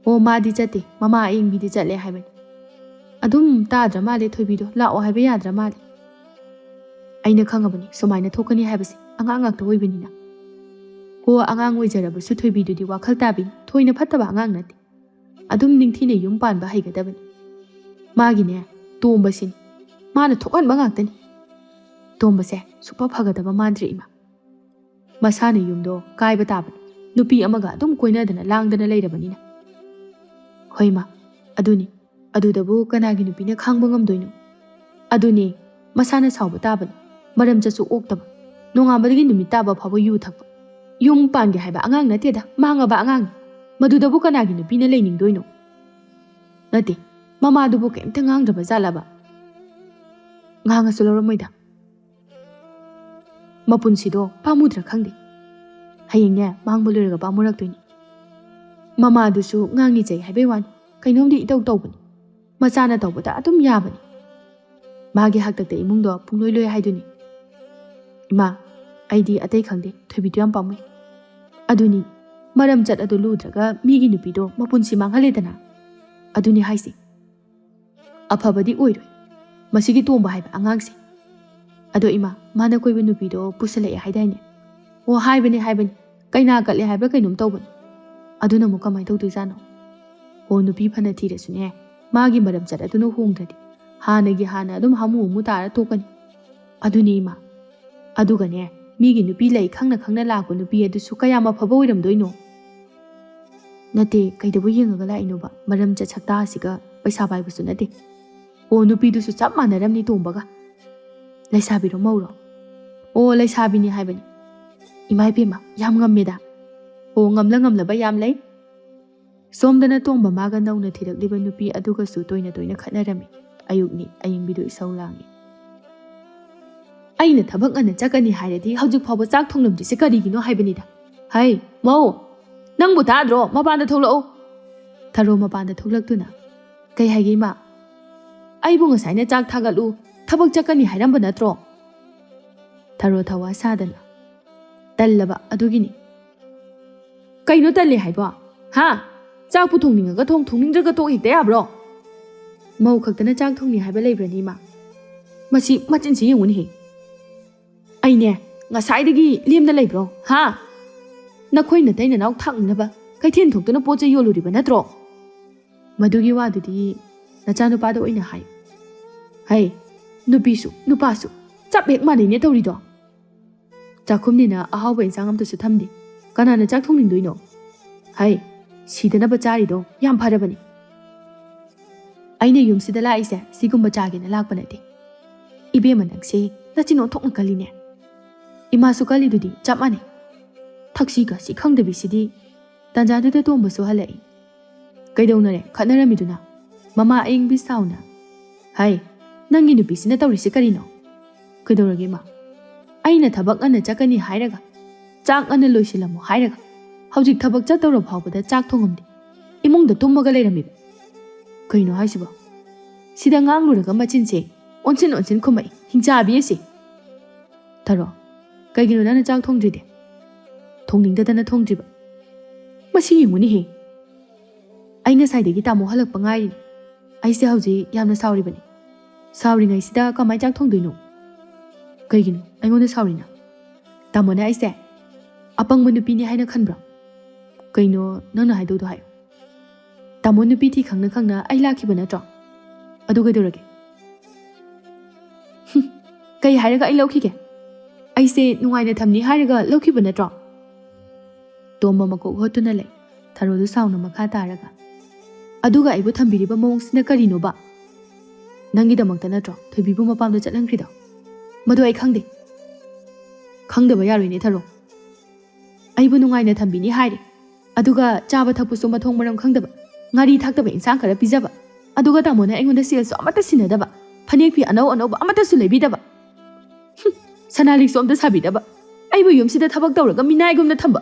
"ꯑꯣ, ꯃꯥꯗꯤ ꯆꯠꯇꯦ꯫ ꯃꯃꯥ ꯑꯌꯤꯡꯕꯤꯗꯤ ꯆꯠꯂꯦ ꯍꯥꯏꯕꯅꯤ꯫ ꯑꯗꯨꯝ ꯇꯥꯗ꯭ꯔ ꯃꯥꯜꯂꯦ ꯊꯣꯏꯕꯤꯗꯣ꯫ ꯂꯥꯛꯑꯣ ꯍꯥꯏꯕ ꯌꯥꯗ꯭ꯔ ꯃꯥꯜꯂꯦ꯫" "ꯑꯩꯅ ꯈꯪꯉꯕꯅꯤ ꯁꯨꯃꯥꯏꯅ ꯊꯣꯛꯀꯅꯤ ꯍꯥꯏꯕꯁꯦ꯫ ꯑꯉꯥꯡ ꯉꯥꯛꯇ ꯑꯣꯏꯕꯅꯤꯅ꯫ ꯍꯣ, ꯑꯉꯥꯡ ꯑꯣꯏꯖꯔꯕꯁꯨ ꯊꯣꯏꯕꯤꯗꯨꯗꯤ ꯋꯥꯈꯜ ꯇꯥꯕꯤꯅꯤ꯫ ꯊꯣꯏꯅ ꯐꯠꯇꯕ ꯑꯉꯥꯡ ꯅꯠꯇꯦ꯫ ꯑꯗꯨꯝ ꯅꯤꯡꯊꯤꯅ ꯌꯨꯝ ꯄꯥꯟꯕ ꯍꯩꯒꯗꯕꯅꯤ꯫ ꯃꯥꯒꯤꯅꯦ, ꯇꯣꯝꯕꯁꯤꯅꯤ꯫ ꯃꯥꯅ ꯊꯣꯛꯍꯟꯕ ꯉꯥꯛꯇꯅꯤ꯫ ꯇꯣꯝꯕꯁꯦ ꯁꯨꯛꯐ ꯐꯒꯗꯕ ꯃꯥꯟꯗ꯭ꯔꯦ, ꯏꯃꯥ꯫ ꯃꯁꯥꯅ ꯌꯨꯝꯗꯣ ꯀꯥꯏꯕ ꯇꯥꯕꯅꯤ꯫ ꯅꯨꯄꯤ ꯑꯃꯒ ꯑꯗꯨꯝ ꯀꯣꯏꯅꯗꯅ ꯂꯥꯡꯗꯅ ꯂꯩꯔꯕꯅꯤꯅ꯫" "ꯍꯣꯏ ꯃꯥ, ꯑꯗꯨꯅꯤ꯫ ꯑꯗꯨꯗꯕꯨ ꯀꯅꯥꯒꯤ ꯅꯨꯄꯤꯅ ꯈꯥꯡꯕ ꯉꯝꯗꯣꯏꯅꯣ?" "ꯑꯗꯨꯅꯤ, ꯃꯁꯥꯅ ꯁꯥꯎꯕ ꯇꯥꯕꯅꯤ꯫ ꯃꯔꯝ ꯆꯠꯁꯨ ꯑꯣꯛꯇꯕ꯫ ꯅꯣꯡꯉꯥꯟꯕꯗꯒꯤ ꯅꯨꯃꯤꯠ ꯇꯥꯕ ꯐꯥꯎꯕ ꯌꯨ ꯊꯛꯄ꯫ ꯌꯨꯝ ꯄꯥꯟꯒꯦ ꯍꯥꯏꯕ ꯑꯉꯥꯡ ꯅꯠꯇꯦꯗ, ꯃꯥꯡꯉꯕ ꯑꯉꯥꯡꯅꯤ꯫ ꯃꯗꯨꯗꯕꯨ ꯀꯅꯥꯒꯤ ꯅꯨꯄꯤꯅ ꯂꯩꯅꯤꯡꯗꯣꯏꯅꯣ?" "ꯅꯠꯇꯦ, ꯃꯃꯥꯗꯨꯕꯨ ꯀꯩꯝꯇ ꯉꯥꯡꯗ꯭ꯔꯕ ꯖꯥꯠꯂꯕ?" "ꯉꯥꯡꯉꯁꯨ ꯂꯧꯔꯝꯃꯣꯏꯗ꯫ ꯃꯄꯨꯟꯁꯤꯗꯣ ꯄꯥꯝꯃꯨꯗ꯭ꯔꯥ ꯈꯪꯗꯦ꯫ ꯍꯌꯦꯡꯅꯦ, ꯃꯥꯡꯕ ꯂꯣꯏꯔꯒ ꯄꯥꯝꯃꯨꯔꯛꯇꯣꯏꯅꯤ꯫ ꯃꯃꯥꯗꯨꯁꯨ ꯉꯥꯡꯉꯤ ꯆꯩ ꯍꯥꯏꯕꯩ ꯋꯥꯅꯤ, ꯀꯩꯅꯣꯝꯗꯤ ꯏꯇꯧ ꯇꯧꯕꯅꯤ꯫ ꯃꯆꯥꯅ ꯇꯧꯕꯗ ꯑꯗꯨꯝ ꯌꯥꯕꯅꯤ꯫ ꯃꯥꯒꯤ ꯍꯥꯛꯇꯛꯇ ꯏꯃꯨꯡꯗꯣ ꯄꯨꯡꯂꯣꯏ ꯂꯣꯏ ꯍꯥꯏꯗꯨꯅꯤ꯫ ꯏꯃꯥ, ꯑꯩꯗꯤ ꯑꯇꯩ ꯈꯪꯗꯦ, ꯊꯣꯏꯕꯤꯗꯨ ꯌꯥꯝ ꯄꯥꯝꯃꯨꯏ꯫ ꯑꯗꯨꯅꯤ, ꯃꯔꯝ ꯆꯠ ꯑꯗꯨ ꯂꯨꯗ꯭ꯔꯒ ꯃꯤꯒꯤ ꯅꯨꯄꯤꯗꯣ ꯃꯄꯨꯟꯁꯤ ꯃꯥꯡꯍꯜꯂꯦꯗꯅ꯫ ꯑꯗꯨꯅꯤ ꯍꯥꯏꯁꯦ꯫ ꯑꯐꯕꯗꯤ ꯑꯣꯏꯔꯣꯏ ꯃꯁꯤꯒꯤ ꯇꯣꯝꯕ ꯍꯥꯏꯕ ꯑꯉꯥꯡꯁꯦ꯫ ꯑꯗꯣ ꯏꯃꯥ, ꯃꯥꯅ ꯀꯣꯏꯕ ꯅꯨꯄꯤꯗꯣ ꯄꯨꯁꯜꯂꯛꯑꯦ ꯍꯥꯏꯗꯥꯏꯅꯦ?" "ꯑꯣ, ꯍꯥꯏꯕꯅꯤ, ꯍꯥꯏꯕꯅꯤ꯫ ꯀꯩꯅꯥ ꯀꯠꯂꯦ ꯍꯥꯏꯕ꯭ꯔꯥ ꯀꯩꯅꯣꯝ ꯇꯧꯕꯅꯤ꯫ ꯑꯗꯨꯅ ꯑꯃꯨꯛ ꯀꯃꯥꯏꯅ ꯇꯧꯗꯣꯏꯖꯥꯠꯅꯣ?" "ꯑꯣ, ꯅꯨꯄꯤ ꯐꯅ ꯊꯤꯔꯁꯨꯅꯦ, ꯃꯥꯒꯤ ꯃꯔꯝ ꯆꯠ ꯑꯗꯨꯅ ꯍꯣꯡꯗ꯭ꯔꯗꯤ ꯍꯥꯟꯅꯒꯤ ꯍꯥꯟꯅ ꯑꯗꯨꯝ ꯍꯥꯃꯨ ꯍꯥꯃꯨ ꯇꯥꯔ ꯇꯣꯛꯀꯅꯤ꯫ ꯑꯗꯨꯅꯤ ꯏꯃꯥ꯫ ꯑꯗꯨꯒꯅꯦ, ꯃꯤꯒꯤ ꯅꯨꯄꯤ ꯂꯩ ꯈꯪꯅ ꯈꯪꯅ ꯂꯥꯛꯄ ꯅꯨꯄꯤ ꯑꯗꯨꯁꯨ ꯀꯌꯥꯝ ꯑꯐꯕ ꯑꯣꯏꯔꯝꯗꯣꯏꯅꯣ?" "ꯅꯠꯇꯦ, ꯀꯩꯗꯧꯕ ꯌꯦꯡꯉꯒ ꯂꯥꯛꯏꯅꯣꯕ? ꯃꯔꯝ ꯆꯠ ꯁꯛꯇꯥꯁꯤꯒ ꯄꯩꯁꯥ ꯄꯥꯏꯕꯁꯨ ꯅꯠꯇꯦ꯫ ꯑꯣ, ꯅꯨꯄꯤꯗꯨꯁꯨ ꯆꯞ ꯃꯥꯟꯅꯔꯝꯅꯤ ꯇꯣꯝꯕꯒ꯫ ꯂꯩꯁꯥꯕꯤꯔꯣ ꯃꯧꯔꯣ?" "ꯑꯣ, ꯂꯩꯁꯥꯕꯤꯅꯤ ꯍꯥꯏꯕꯅꯤ꯫" ꯏꯃꯥ ꯏꯕꯦꯝꯃ, ꯌꯥꯝ ꯉꯝꯃꯦꯗ꯫ ꯑꯣ, ꯉꯝꯂ ꯉꯝꯂꯕ ꯌꯥꯝ ꯂꯩ꯫ ꯁꯣꯝꯗꯅ ꯇꯣꯝꯕ ꯃꯥꯒ ꯅꯧꯅ ꯊꯤꯔꯛꯂꯤꯕ ꯅꯨꯄꯤ ꯑꯗꯨꯒꯁꯨ ꯇꯣꯏꯅ ꯇꯣꯏꯅ ꯈꯠꯅꯔꯝꯃꯤ꯫ ꯑꯌꯨꯛꯅꯤ, ꯑꯌꯤꯡꯕꯤꯗꯨ ꯏꯁꯧ ꯂꯥꯡꯉꯤ꯫ "ꯑꯩꯅ ꯊꯕꯛ ꯉꯟꯅ ꯆꯠꯀꯅꯤ ꯍꯥꯏꯔꯗꯤ ꯍꯧꯖꯤꯛ ꯐꯥꯎꯕ ꯆꯥꯛ ꯊꯣꯡꯂꯝꯗ꯭ꯔꯤꯁꯦ ꯀꯔꯤꯒꯤꯅꯣ ꯍꯥꯏꯕꯅꯤꯗ꯫ ꯍꯩ, ꯃꯧ, ꯅꯪꯕꯨ ꯇꯥꯗ꯭ꯔꯣ? ꯃꯄꯥꯟꯗ ꯊꯣꯛꯂꯛꯑꯣ꯫" ꯊꯔꯣ ꯃꯄꯥꯟꯗ ꯊꯣꯛꯂꯛꯇꯨꯅ, "ꯀꯩ ꯍꯥꯏꯒꯦ, ꯏꯃꯥ?" "ꯑꯩꯕꯨ ꯉꯁꯥꯏꯅ ꯆꯥꯛ ꯊꯥꯒꯠꯂꯨ, ꯊꯕꯛ ꯆꯠꯀꯅꯤ ꯍꯥꯏꯔꯝꯕ ꯅꯠꯇ꯭ꯔꯣ?" ꯊꯔꯣ ꯊꯋꯥ ꯁꯥꯗꯅ, "ꯇꯜꯂꯕ ꯑꯗꯨꯒꯤꯅꯤ꯫" "ꯀꯩꯅꯣ ꯇꯜꯂꯦ ꯍꯥꯏꯕꯣ? ꯍꯥ? ꯆꯥꯛꯄꯨ ꯊꯣꯡꯅꯤꯡꯉꯒ ꯊꯣꯡ, ꯊꯣꯡꯅꯤꯡꯗ꯭ꯔꯒ ꯇꯣꯛ ꯍꯦꯛꯇ ꯌꯥꯕ꯭ꯔꯣ? ꯃꯧ ꯈꯛꯇꯅ ꯆꯥꯛ ꯊꯣꯡꯅꯤ ꯍꯥꯏꯕ ꯂꯩꯕ꯭ꯔꯅꯦ, ꯏꯃꯥ? ꯃꯁꯤ ꯃꯆꯤꯟꯁꯤ ꯌꯦꯡꯉꯨꯅꯦꯍꯦ꯫ ꯑꯩꯅꯦ, ꯉꯁꯥꯏꯗꯒꯤ ꯂꯦꯝꯅ ꯂꯩꯕ꯭ꯔꯣ? ꯍꯥ? ꯅꯈꯣꯏ ꯅꯇꯩ ꯅꯅꯥꯎ ꯊꯥꯛꯅꯅꯕ ꯀꯩꯊꯦꯜ ꯊꯣꯛꯇꯨꯅ ꯄꯣꯠ ꯆꯩ ꯌꯣꯜꯂꯨꯔꯤꯕ ꯅꯠꯇ꯭ꯔꯣ?" "ꯃꯗꯨꯒꯤ ꯋꯥꯗꯨꯗꯤ ꯅꯆꯥꯅꯨꯄꯥꯗ ꯑꯣꯏꯅ ꯍꯥꯏ꯫" "ꯍꯩ, ꯅꯨꯄꯤꯁꯨ ꯅꯨꯄꯥꯁꯨ ꯆꯞ ꯍꯦꯛ ꯃꯥꯟꯅꯩꯅꯦ ꯇꯧꯔꯤꯗꯣ꯫ ꯆꯥꯛꯈꯨꯝꯅꯤꯅ ꯑꯍꯥꯎꯕ ꯏꯟꯁꯥꯡ ꯑꯝꯇꯁꯨ ꯊꯝꯗꯦ꯫ ꯀꯅꯥꯅ ꯆꯥꯛ ꯊꯣꯡꯅꯤꯡꯗꯣꯏꯅꯣ? ꯍꯩ, ꯁꯤꯗꯅꯕ ꯆꯥꯔꯤꯗꯣ ꯌꯥꯝ ꯐꯔꯕꯅꯤ꯫ ꯑꯩꯅ ꯌꯨꯝꯁꯤꯗ ꯂꯥꯛꯏꯁꯦ ꯁꯤꯒꯨꯝꯕ ꯆꯥꯒꯦꯅ ꯂꯥꯛꯄ ꯅꯠꯇꯦ꯫ ꯏꯕꯦꯝꯃ, ꯅꯪꯁꯦ ꯅꯆꯤꯟ ꯑꯣꯟꯊꯣꯛꯅ ꯀꯜꯂꯤꯅꯦ꯫ ꯏꯃꯥꯁꯨ ꯀꯜꯂꯤꯗꯨꯗꯤ ꯆꯞ ꯃꯥꯟꯅꯩ꯫ ꯊꯛꯁꯤ ꯈꯥꯁꯤ ꯈꯪꯗꯕꯤꯁꯤꯗꯤ꯫ ꯇꯥꯟꯖꯥꯗꯨꯗ ꯇꯣꯝꯕꯁꯨ ꯍꯜꯂꯛꯏ꯫ "ꯀꯩꯗꯧꯅꯔꯦ? ꯈꯠꯅꯔꯝꯃꯤꯗꯨꯅ?" ꯃꯃꯥ ꯑꯌꯤꯡꯕꯤ ꯁꯥꯎꯅ꯫ "ꯍꯥꯏ, ꯅꯪꯒꯤ ꯅꯨꯄꯤꯁꯤꯅ ꯇꯧꯔꯤꯁꯤ ꯀꯔꯤꯅꯣ?" "ꯀꯩꯗꯧꯔꯒꯦ, ꯃꯥ? ꯑꯩꯅ ꯊꯕꯛ ꯉꯟꯅ ꯆꯠꯀꯅꯤ ꯍꯥꯏꯔꯒ, ꯆꯥꯛ ꯉꯟꯅ ꯂꯣꯏꯁꯤꯜꯂꯝꯃꯣ ꯍꯥꯏꯔꯒ, ꯍꯧꯖꯤꯛ ꯊꯕꯛ ꯆꯠꯇꯧꯔ ꯐꯥꯎꯕꯗ ꯆꯥꯛ ꯊꯣꯡꯉꯝꯗꯦ꯫ ꯏꯃꯨꯡꯗ ꯇꯨꯝꯃꯒ ꯂꯩꯔꯝꯃꯤꯕ꯫ ꯀꯩꯅꯣ ꯍꯥꯏꯁꯤꯕꯣ?" ꯁꯤꯗ ꯉꯥꯡꯂꯨꯔꯒ ꯃꯆꯤꯟꯁꯦ ꯑꯣꯟꯁꯤꯟ ꯑꯣꯟꯁꯤꯟ ꯈꯨꯝꯃꯛꯏ, ꯍꯤꯡꯆꯥꯕꯤ ꯑꯁꯤ꯫ "ꯊꯔꯣ, ꯀꯩꯒꯤꯅꯣ ꯅꯪꯅ ꯆꯥꯛ ꯊꯣꯡꯗ꯭ꯔꯤꯗꯤ?" "ꯊꯣꯡꯅꯤꯡꯗꯗꯅ ꯊꯣꯡꯗ꯭ꯔꯤꯕ꯫ ꯃꯁꯤ ꯌꯦꯡꯉꯨꯅꯦꯍꯦ꯫ ꯑꯩ ꯉꯁꯥꯏꯗꯒꯤ ꯇꯥꯃꯣ ꯍꯜꯂꯛꯄ ꯉꯥꯏꯔꯤꯅꯦ꯫ ꯑꯩꯁꯦ ꯍꯧꯖꯤꯛ ꯌꯥꯝꯅ ꯁꯥꯎꯔꯤꯕꯅꯤ꯫ ꯁꯥꯎꯔꯤꯉꯩꯁꯤꯗ ꯀꯃꯥꯏ ꯆꯥꯛ ꯊꯣꯡꯗꯣꯏꯅꯣ?" "ꯀꯩꯒꯤꯅꯣ ꯑꯩꯉꯣꯟꯗ ꯁꯥꯎꯔꯤꯅ? ꯇꯥꯃꯣꯅ ꯑꯩꯁꯦ ꯑꯄꯪꯕ ꯅꯨꯄꯤꯅꯤ ꯍꯥꯏꯅ ꯈꯟꯕ꯭ꯔꯣ?" "ꯀꯩꯅꯣ ꯅꯪꯅ ꯍꯥꯏꯗꯧꯗꯣ ꯍꯥꯏꯌꯨ꯫ ꯇꯥꯃꯣ ꯅꯨꯄꯤ ꯊꯤ ꯈꯪꯅ ꯈꯪꯅ ꯑꯩ ꯂꯥꯛꯈꯤꯕ ꯅꯠꯇ꯭ꯔꯣ? ꯑꯗꯨ ꯀꯩꯗꯧꯔꯒꯦ?" "ꯍꯨꯝ, ꯀꯩ ꯍꯥꯏꯔꯒ ꯑꯩ ꯂꯧꯈꯤꯒꯦ? ꯑꯩꯁꯦ ꯅꯨꯡꯉꯥꯏꯅ ꯊꯝꯅꯤ ꯍꯥꯏꯔꯒ ꯂꯧꯈꯤꯕ ꯅꯠꯇ꯭ꯔꯣ?" ꯇꯣꯝꯕ ꯃꯀꯣꯛ ꯍꯣꯠꯇꯨꯅ ꯂꯩ, ꯊꯔꯣꯗꯨ ꯁꯥꯎꯅ ꯃꯈꯥ ꯇꯥꯔꯒ꯫ "ꯑꯗꯨꯒ ꯑꯩꯕꯨ ꯊꯝꯕꯤꯔꯤꯕ ꯃꯑꯣꯡꯁꯤꯅ ꯀꯔꯤꯅꯣꯕ? ꯅꯪꯒꯤꯗꯃꯛꯇ ꯅꯠꯇ꯭ꯔꯣ ꯊꯣꯏꯕꯤꯕꯨ ꯃꯄꯥꯝꯗ ꯆꯠꯍꯟꯈ꯭ꯔꯤꯗꯣ? ꯃꯗꯨ ꯑꯩ ꯈꯪꯗꯦ꯫" "ꯈꯪꯗꯕ ꯌꯥꯔꯣꯏꯅꯦ, ꯊꯔꯣ꯫ ꯑꯩꯕꯨ ꯅꯨꯡꯉꯥꯏꯅ ꯊꯝꯕꯤꯅꯤ ꯍꯥꯏꯔꯦ, ꯑꯗꯨꯒ ꯆꯥꯕ ꯊꯛꯄꯁꯨ ꯃꯊꯣꯡ ꯃꯔꯝ ꯈꯪꯗꯕ, ꯉꯥꯔꯤ ꯊꯥꯛꯇꯕ ꯏꯟꯁꯥꯡ ꯈꯔ ꯄꯤꯖꯕ, ꯑꯗꯨꯒ ꯇꯥꯃꯣꯅ ꯑꯩꯉꯣꯟꯗ ꯁꯦꯜꯁꯨ ꯑꯃꯠꯇ ꯁꯤꯟꯅꯗꯕ, ꯐꯅꯦꯛ ꯐꯤ ꯑꯅꯧ ꯑꯅꯧꯕ ꯑꯃꯠꯇꯁꯨ ꯂꯩꯕꯤꯗꯕ, ꯍꯨꯝ, ꯁꯅꯥ ꯂꯤꯛꯁꯨ ꯑꯝꯇ ꯁꯥꯕꯤꯗꯕ, ꯑꯩꯕꯨ ꯌꯨꯝꯁꯤꯗ ꯊꯕꯛ ꯇꯧꯔꯒ ꯃꯤꯅꯥꯏꯒꯨꯝꯅ ꯊꯝꯕ,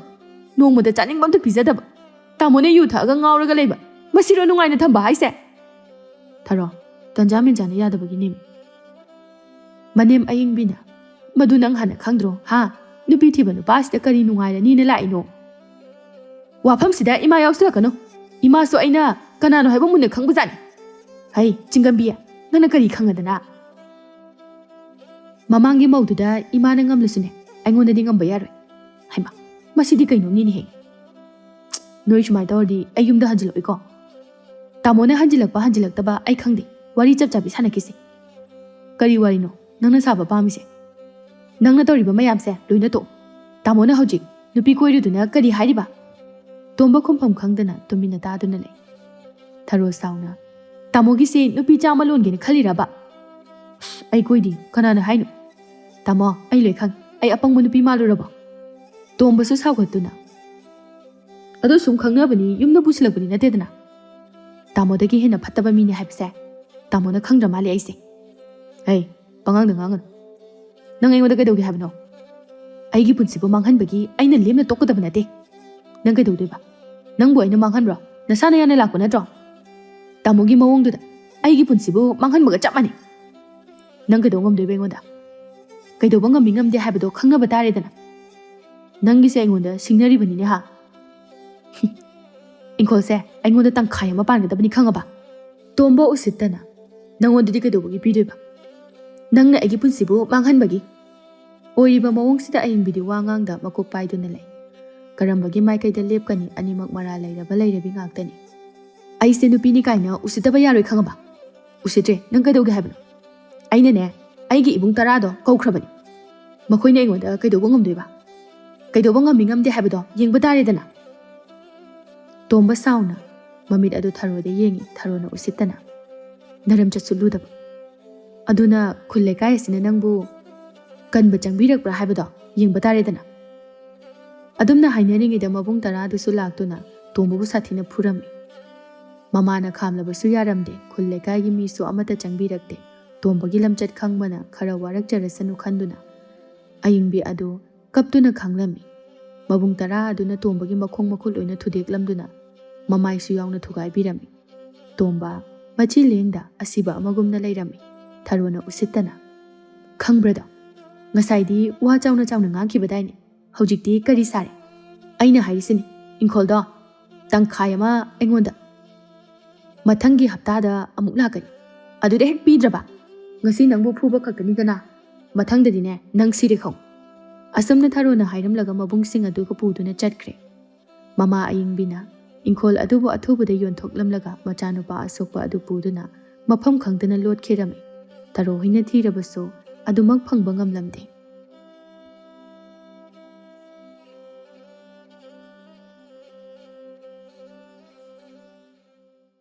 ꯅꯣꯡꯃꯗ ꯆꯥꯅꯤꯡꯕ ꯑꯝꯇ ꯄꯤꯖꯗꯕ, ꯇꯥꯃꯣꯅ ꯌꯨ ꯊꯛꯑꯒ ꯉꯥꯎꯔꯒ ꯂꯩꯕ, ꯃꯁꯤꯔꯣ ꯅꯨꯡꯉꯥꯏꯅ ꯊꯝꯕ ꯍꯥꯏꯁꯦ?" "ꯊꯔꯣ, ꯇꯟꯖꯥ ꯃꯦꯟꯖꯥꯅ ꯌꯥꯗꯕꯒꯤꯅꯦꯃꯤ꯫" ꯃꯅꯦꯝ ꯑꯌꯤꯡꯕꯤꯅ, "ꯃꯗꯨ ꯅꯪ ꯍꯥꯟꯅ ꯈꯪꯗ꯭ꯔꯣ, ꯍꯥ? ꯅꯨꯄꯤ ꯊꯤꯕ ꯅꯨꯄꯥꯁꯤꯗ ꯀꯔꯤ ꯅꯨꯡꯉꯥꯏꯔꯅꯤꯅ ꯂꯥꯛꯏꯅꯣ?" "ꯋꯥꯐꯝꯁꯤꯗ ꯏꯃꯥ ꯌꯥꯎꯁꯤꯜꯂꯛꯀꯅꯨ꯫ ꯏꯃꯥꯁꯨ ꯑꯩꯅ ꯀꯅꯥꯅꯣ ꯍꯥꯏꯕ ꯃꯨꯟꯅ ꯈꯪꯕꯖꯥꯠꯅꯤ꯫ ꯍꯩ, ꯆꯤꯡꯒꯝꯕꯤ, ꯅꯪꯅ ꯀꯔꯤ ꯈꯪꯉꯗꯅ? ꯃꯃꯥꯡꯒꯤ ꯃꯧꯗꯨꯗ ꯏꯃꯥꯅ ꯉꯝꯂꯁꯨꯅꯦ, ꯑꯩꯉꯣꯟꯗꯗꯤ ꯉꯝꯕ ꯌꯥꯔꯣꯏ꯫" ꯍꯩꯃꯥ, ꯃꯁꯤꯗꯤ ꯀꯩꯅꯣꯝꯅꯤꯅꯦꯍꯦ꯫ "ꯅꯣꯏ ꯁꯨꯃꯥꯏꯅ ꯇꯧꯔꯗꯤ ꯑꯩ ꯌꯨꯝꯗ ꯍꯟꯖꯤꯜꯂꯛꯑꯣꯏꯀꯣ꯫ ꯇꯥꯃꯣꯅ ꯍꯟꯖꯤꯜꯂꯛꯄ ꯍꯟꯖꯤꯜꯂꯛꯇꯕ ꯑꯩ ꯈꯪꯗꯦ, ꯋꯥꯔꯤ ꯆꯞ ꯆꯥꯕꯤ ꯁꯥꯟꯅꯈꯤꯁꯦ꯫" "ꯀꯔꯤ ꯋꯥꯔꯤꯅꯣ ꯅꯪꯅ ꯁꯥꯕ ꯄꯥꯝꯃꯤꯁꯦ? ꯅꯪꯅ ꯇꯧꯔꯤꯕ ꯃꯌꯥꯝꯁꯦ ꯂꯣꯏꯅ ꯇꯣꯛ꯫ ꯇꯥꯃꯣꯅ ꯍꯧꯖꯤꯛ ꯅꯨꯄꯤ ꯀꯣꯏꯔꯨꯗꯨꯅ ꯀꯔꯤ ꯍꯥꯏꯔꯤꯕ?" ꯇꯣꯝꯕ ꯈꯨꯝꯐꯝ ꯈꯪꯗꯅ ꯇꯨꯃꯤꯟꯅ ꯇꯥꯗꯨꯅ ꯂꯩ꯫ ꯊꯔꯣ ꯁꯥꯎꯅ, "ꯇꯥꯃꯣꯒꯤꯁꯦ ꯅꯨꯄꯤ ꯆꯥꯝꯃ ꯂꯣꯟꯒꯦꯅ ꯈꯜꯂꯤꯔꯕ?" "ꯑꯁ, ꯑꯩ ꯀꯣꯏꯗꯤ, ꯀꯅꯥꯅ ꯍꯥꯏꯅꯣ?" "ꯇꯥꯃꯣ, ꯑꯩ ꯂꯣꯏ ꯈꯪ꯫ ꯑꯩ ꯑꯄꯪꯕ ꯅꯨꯄꯤ ꯃꯥꯜꯂꯨꯔꯕꯣ?" ꯇꯣꯝꯕꯁꯨ ꯁꯥꯎꯒꯠꯇꯨꯅ, "ꯑꯗꯣ ꯁꯨꯝ ꯈꯪꯅꯕꯅꯤ, ꯌꯨꯝꯗ ꯄꯨꯁꯤꯜꯂꯛꯄꯅꯤ ꯅꯠꯇꯦꯗꯅ꯫ ꯇꯥꯃꯣꯗꯒꯤ ꯍꯦꯟꯅ ꯐꯠꯇꯕ ꯃꯤꯅꯤ ꯍꯥꯏꯕꯁꯦ ꯇꯥꯃꯣꯅ ꯈꯪꯗ꯭ꯔ ꯃꯥꯜꯂꯦ ꯑꯩꯁꯦ꯫ ꯑꯩ ꯄꯉꯥꯡꯗ ꯉꯥꯡꯒꯅꯨ꯫ ꯅꯪ ꯑꯩꯉꯣꯟꯗ ꯀꯩꯗꯧꯒꯦ ꯍꯥꯏꯕꯅꯣ? ꯑꯩꯒꯤ ꯄꯨꯟꯁꯤꯕꯨ ꯃꯥꯡꯍꯟꯕꯒꯤ ꯑꯩꯅ ꯂꯦꯝꯅ ꯇꯣꯛꯀꯗꯕ ꯅꯠꯇꯦ꯫ ꯅꯪ ꯀꯩꯗꯧꯗꯣꯏꯕ? ꯅꯪꯕꯨ ꯑꯩꯅ ꯃꯥꯡꯍꯟꯕ꯭ꯔꯣ? ꯅꯁꯥꯅ ꯌꯥꯅ ꯂꯥꯛꯄ ꯅꯠꯇ꯭ꯔꯣ? ꯇꯥꯃꯣꯒꯤ ꯃꯑꯣꯡꯗꯨꯗ ꯑꯩꯒꯤ ꯄꯨꯟꯁꯤꯕꯨ ꯃꯥꯡꯍꯟꯕꯒ ꯆꯞ ꯃꯥꯟꯅꯩ꯫ ꯅꯪ ꯀꯩꯗꯧ ꯉꯝꯗꯣꯏꯕ ꯑꯩꯉꯣꯟꯗ? ꯀꯩꯗꯧꯕ ꯉꯝꯃꯤ ꯉꯝꯗꯦ ꯍꯥꯏꯕꯗꯣ ꯈꯪꯅꯕ ꯇꯥꯔꯦꯗꯅ꯫ ꯅꯪꯒꯤꯁꯦ ꯑꯩꯉꯣꯟꯗ ꯁꯤꯡꯅꯔꯤꯕꯅꯤꯅꯦ ꯍꯥ?" "ꯏꯪꯈꯣꯜꯁꯦ ꯑꯩꯉꯣꯟꯗ ꯇꯪꯈꯥꯏ ꯑꯃ ꯄꯥꯟꯒꯗꯕꯅꯤ, ꯈꯪꯉꯕ?" ꯇꯣꯝꯕ ꯎꯁꯤꯠꯇꯅ, "ꯅꯪꯉꯣꯟꯗꯗꯤ ꯀꯩꯗꯧꯕꯒꯤ ꯄꯤꯗꯣꯏꯕ? ꯅꯪꯅ ꯑꯩꯒꯤ ꯄꯨꯟꯁꯤꯕꯨ ꯃꯥꯡꯍꯟꯕꯒꯤ?" ꯑꯣꯏꯔꯤꯕ ꯃꯑꯣꯡꯁꯤꯗ ꯑꯏꯪꯕꯤꯗꯤ ꯋꯥ ꯉꯥꯡꯗ ꯃꯀꯣꯛ ꯄꯥꯏꯗꯨꯅ ꯂꯩ꯫ ꯀꯔꯝꯕꯒꯤ ꯃꯥꯏꯀꯩꯗ ꯂꯦꯞꯀꯅꯤ? ꯑꯅꯤꯃꯛ ꯃꯔꯥꯜ ꯂꯩꯔꯕ ꯂꯩꯔꯕꯤ ꯉꯥꯛꯇꯅꯤ꯫ "ꯑꯩꯁꯦ ꯅꯨꯄꯤꯅꯤ ꯀꯥꯏꯅ ꯎꯁꯤꯠꯇꯕ ꯌꯥꯔꯣꯏ, ꯈꯪꯉꯕ? ꯎꯁꯤꯠꯇ꯭ꯔꯦ꯫ ꯅꯪ ꯀꯩꯗꯧꯒꯦ ꯍꯥꯏꯕꯅꯣ? ꯑꯩꯅꯅꯦ, ꯑꯩꯒꯤ ꯏꯕꯨꯡ ꯇꯔꯥꯗꯣ ꯀꯧꯈ꯭ꯔꯕꯅꯤ꯫ ꯃꯈꯣꯏꯅ ꯑꯩꯉꯣꯟꯗ ꯀꯩꯗꯧꯕ ꯉꯝꯗꯣꯏꯕ? ꯀꯩꯗꯧꯕ ꯉꯝꯃꯤ ꯉꯝꯗꯦ ꯍꯥꯏꯕꯗꯣ ꯌꯦꯡꯕ ꯇꯥꯔꯦꯗꯅ꯫" ꯇꯣꯝꯕ ꯁꯥꯎꯅ ꯃꯃꯤꯠ ꯑꯗꯨ ꯊꯔꯣꯗ ꯌꯦꯡꯉꯤ, ꯊꯔꯣꯅ ꯎꯁꯤꯠꯇꯅ, "ꯅꯔꯝ ꯆꯠꯁꯨꯠꯂꯨꯗꯕ꯫ ꯑꯗꯨꯅ ꯈꯨꯜ ꯂꯩꯀꯥꯏ ꯑꯁꯤꯅ ꯅꯪꯕꯨ ꯀꯟꯕ ꯆꯪꯕꯤꯔꯛꯄ꯭ꯔꯥ ꯍꯥꯏꯕꯗꯣ ꯌꯦꯡꯕ ꯇꯥꯔꯦꯗꯅ꯫" ꯑꯗꯨꯝꯅ ꯍꯥꯏꯅꯔꯤꯉꯩꯗ ꯃꯕꯨꯡ ꯇꯔꯥꯗꯨꯁꯨ ꯂꯥꯛꯇꯨꯅ ꯇꯣꯝꯕꯕꯨ ꯁꯥꯊꯤꯅ ꯐꯨꯔꯝꯃꯤ꯫ ꯃꯃꯥꯅ ꯈꯥꯝꯂꯕꯁꯨ ꯌꯥꯔꯝꯗꯦ, ꯈꯨꯜ ꯂꯩꯀꯥꯏꯒꯤ ꯃꯤꯁꯨ ꯑꯃꯠꯇ ꯆꯪꯕꯤꯔꯛꯇꯦ꯫ ꯇꯣꯝꯕꯒꯤ ꯂꯝꯆꯠ ꯈꯪꯕꯅ ꯈꯔ ꯋꯥꯔꯛꯆꯔꯁꯅꯨ ꯈꯟꯗꯨꯅ ꯑꯏꯪꯕꯤ ꯑꯗꯨ ꯀꯞꯇꯨꯅ ꯈꯥꯡꯂꯝꯃꯤ꯫ ꯃꯕꯨꯡ ꯇꯔꯥ ꯑꯗꯨꯅ ꯇꯣꯝꯕꯒꯤ ꯃꯈꯣꯡ ꯃꯈꯨꯠ ꯂꯣꯏꯅ ꯊꯨꯗꯦꯛꯂꯝꯗꯨꯅ ꯃꯃꯥꯏꯁꯨ ꯌꯥꯎꯅ ꯊꯨꯒꯥꯏꯕꯤꯔꯝꯃꯤ꯫ ꯇꯣꯝꯕ ꯃꯆꯤ ꯂꯦꯡꯗ ꯑꯁꯤꯕ ꯑꯃꯒꯨꯝꯅ ꯂꯩꯔꯝꯃꯤ꯫ ꯊꯔꯣꯅ ꯎꯁꯤꯠꯇꯅ, "ꯈꯪꯕ꯭ꯔꯗꯣ, ꯉꯁꯥꯏꯗꯤ ꯋꯥ ꯆꯥꯎꯅ ꯆꯥꯎꯅ ꯉꯥꯡꯈꯤꯕꯗꯥꯏꯅꯦ? ꯍꯧꯖꯤꯛꯇꯤ ꯀꯔꯤ ꯁꯥꯔꯦ? ꯑꯩꯅ ꯍꯥꯏꯔꯤꯁꯤꯅꯤ, ꯏꯪꯈꯣꯜꯗꯣ ꯇꯪꯈꯥꯏ ꯑꯃ ꯑꯩꯉꯣꯟꯗ꯫ ꯃꯊꯪꯒꯤ ꯍꯞꯇꯥꯗ ꯑꯃꯨꯛ ꯂꯥꯛꯀꯅꯤ꯫ ꯑꯗꯨꯗ ꯍꯦꯛ ꯄꯤꯗ꯭ꯔꯕ, ꯉꯁꯤ ꯅꯪꯕꯨ ꯐꯨꯕ ꯈꯛꯇꯅꯤꯗꯅ, ꯃꯊꯪꯗꯗꯤꯅꯦ ꯅꯪ ꯁꯤꯔꯦ ꯈꯪꯉꯨ꯫" ꯑꯁꯨꯝꯅ ꯊꯔꯣꯅ ꯍꯥꯏꯔꯝꯂꯒ ꯃꯕꯨꯡꯁꯤꯡ ꯑꯗꯨꯒ ꯄꯨꯗꯨꯅ ꯆꯠꯈ꯭ꯔꯦ꯫ ꯃꯃꯥ ꯑꯏꯪꯕꯤꯅ ꯏꯪꯈꯣꯜ ꯑꯗꯨꯕꯨ ꯑꯊꯨꯕꯗ ꯌꯣꯟꯊꯣꯛꯂꯝꯂꯒ ꯃꯆꯥꯅꯨꯄꯥ ꯑꯁꯣꯛꯄ ꯑꯗꯨ ꯄꯨꯗꯨꯅ ꯃꯐꯝ ꯈꯪꯗꯅ ꯂꯣꯠꯈꯤꯔꯝꯃꯤ꯫ ꯊꯔꯣ ꯍꯣꯏꯅ ꯊꯤꯔꯕꯁꯨ ꯑꯗꯨꯃꯛ ꯐꯪꯕ ꯉꯝꯂꯝꯗꯦ꯫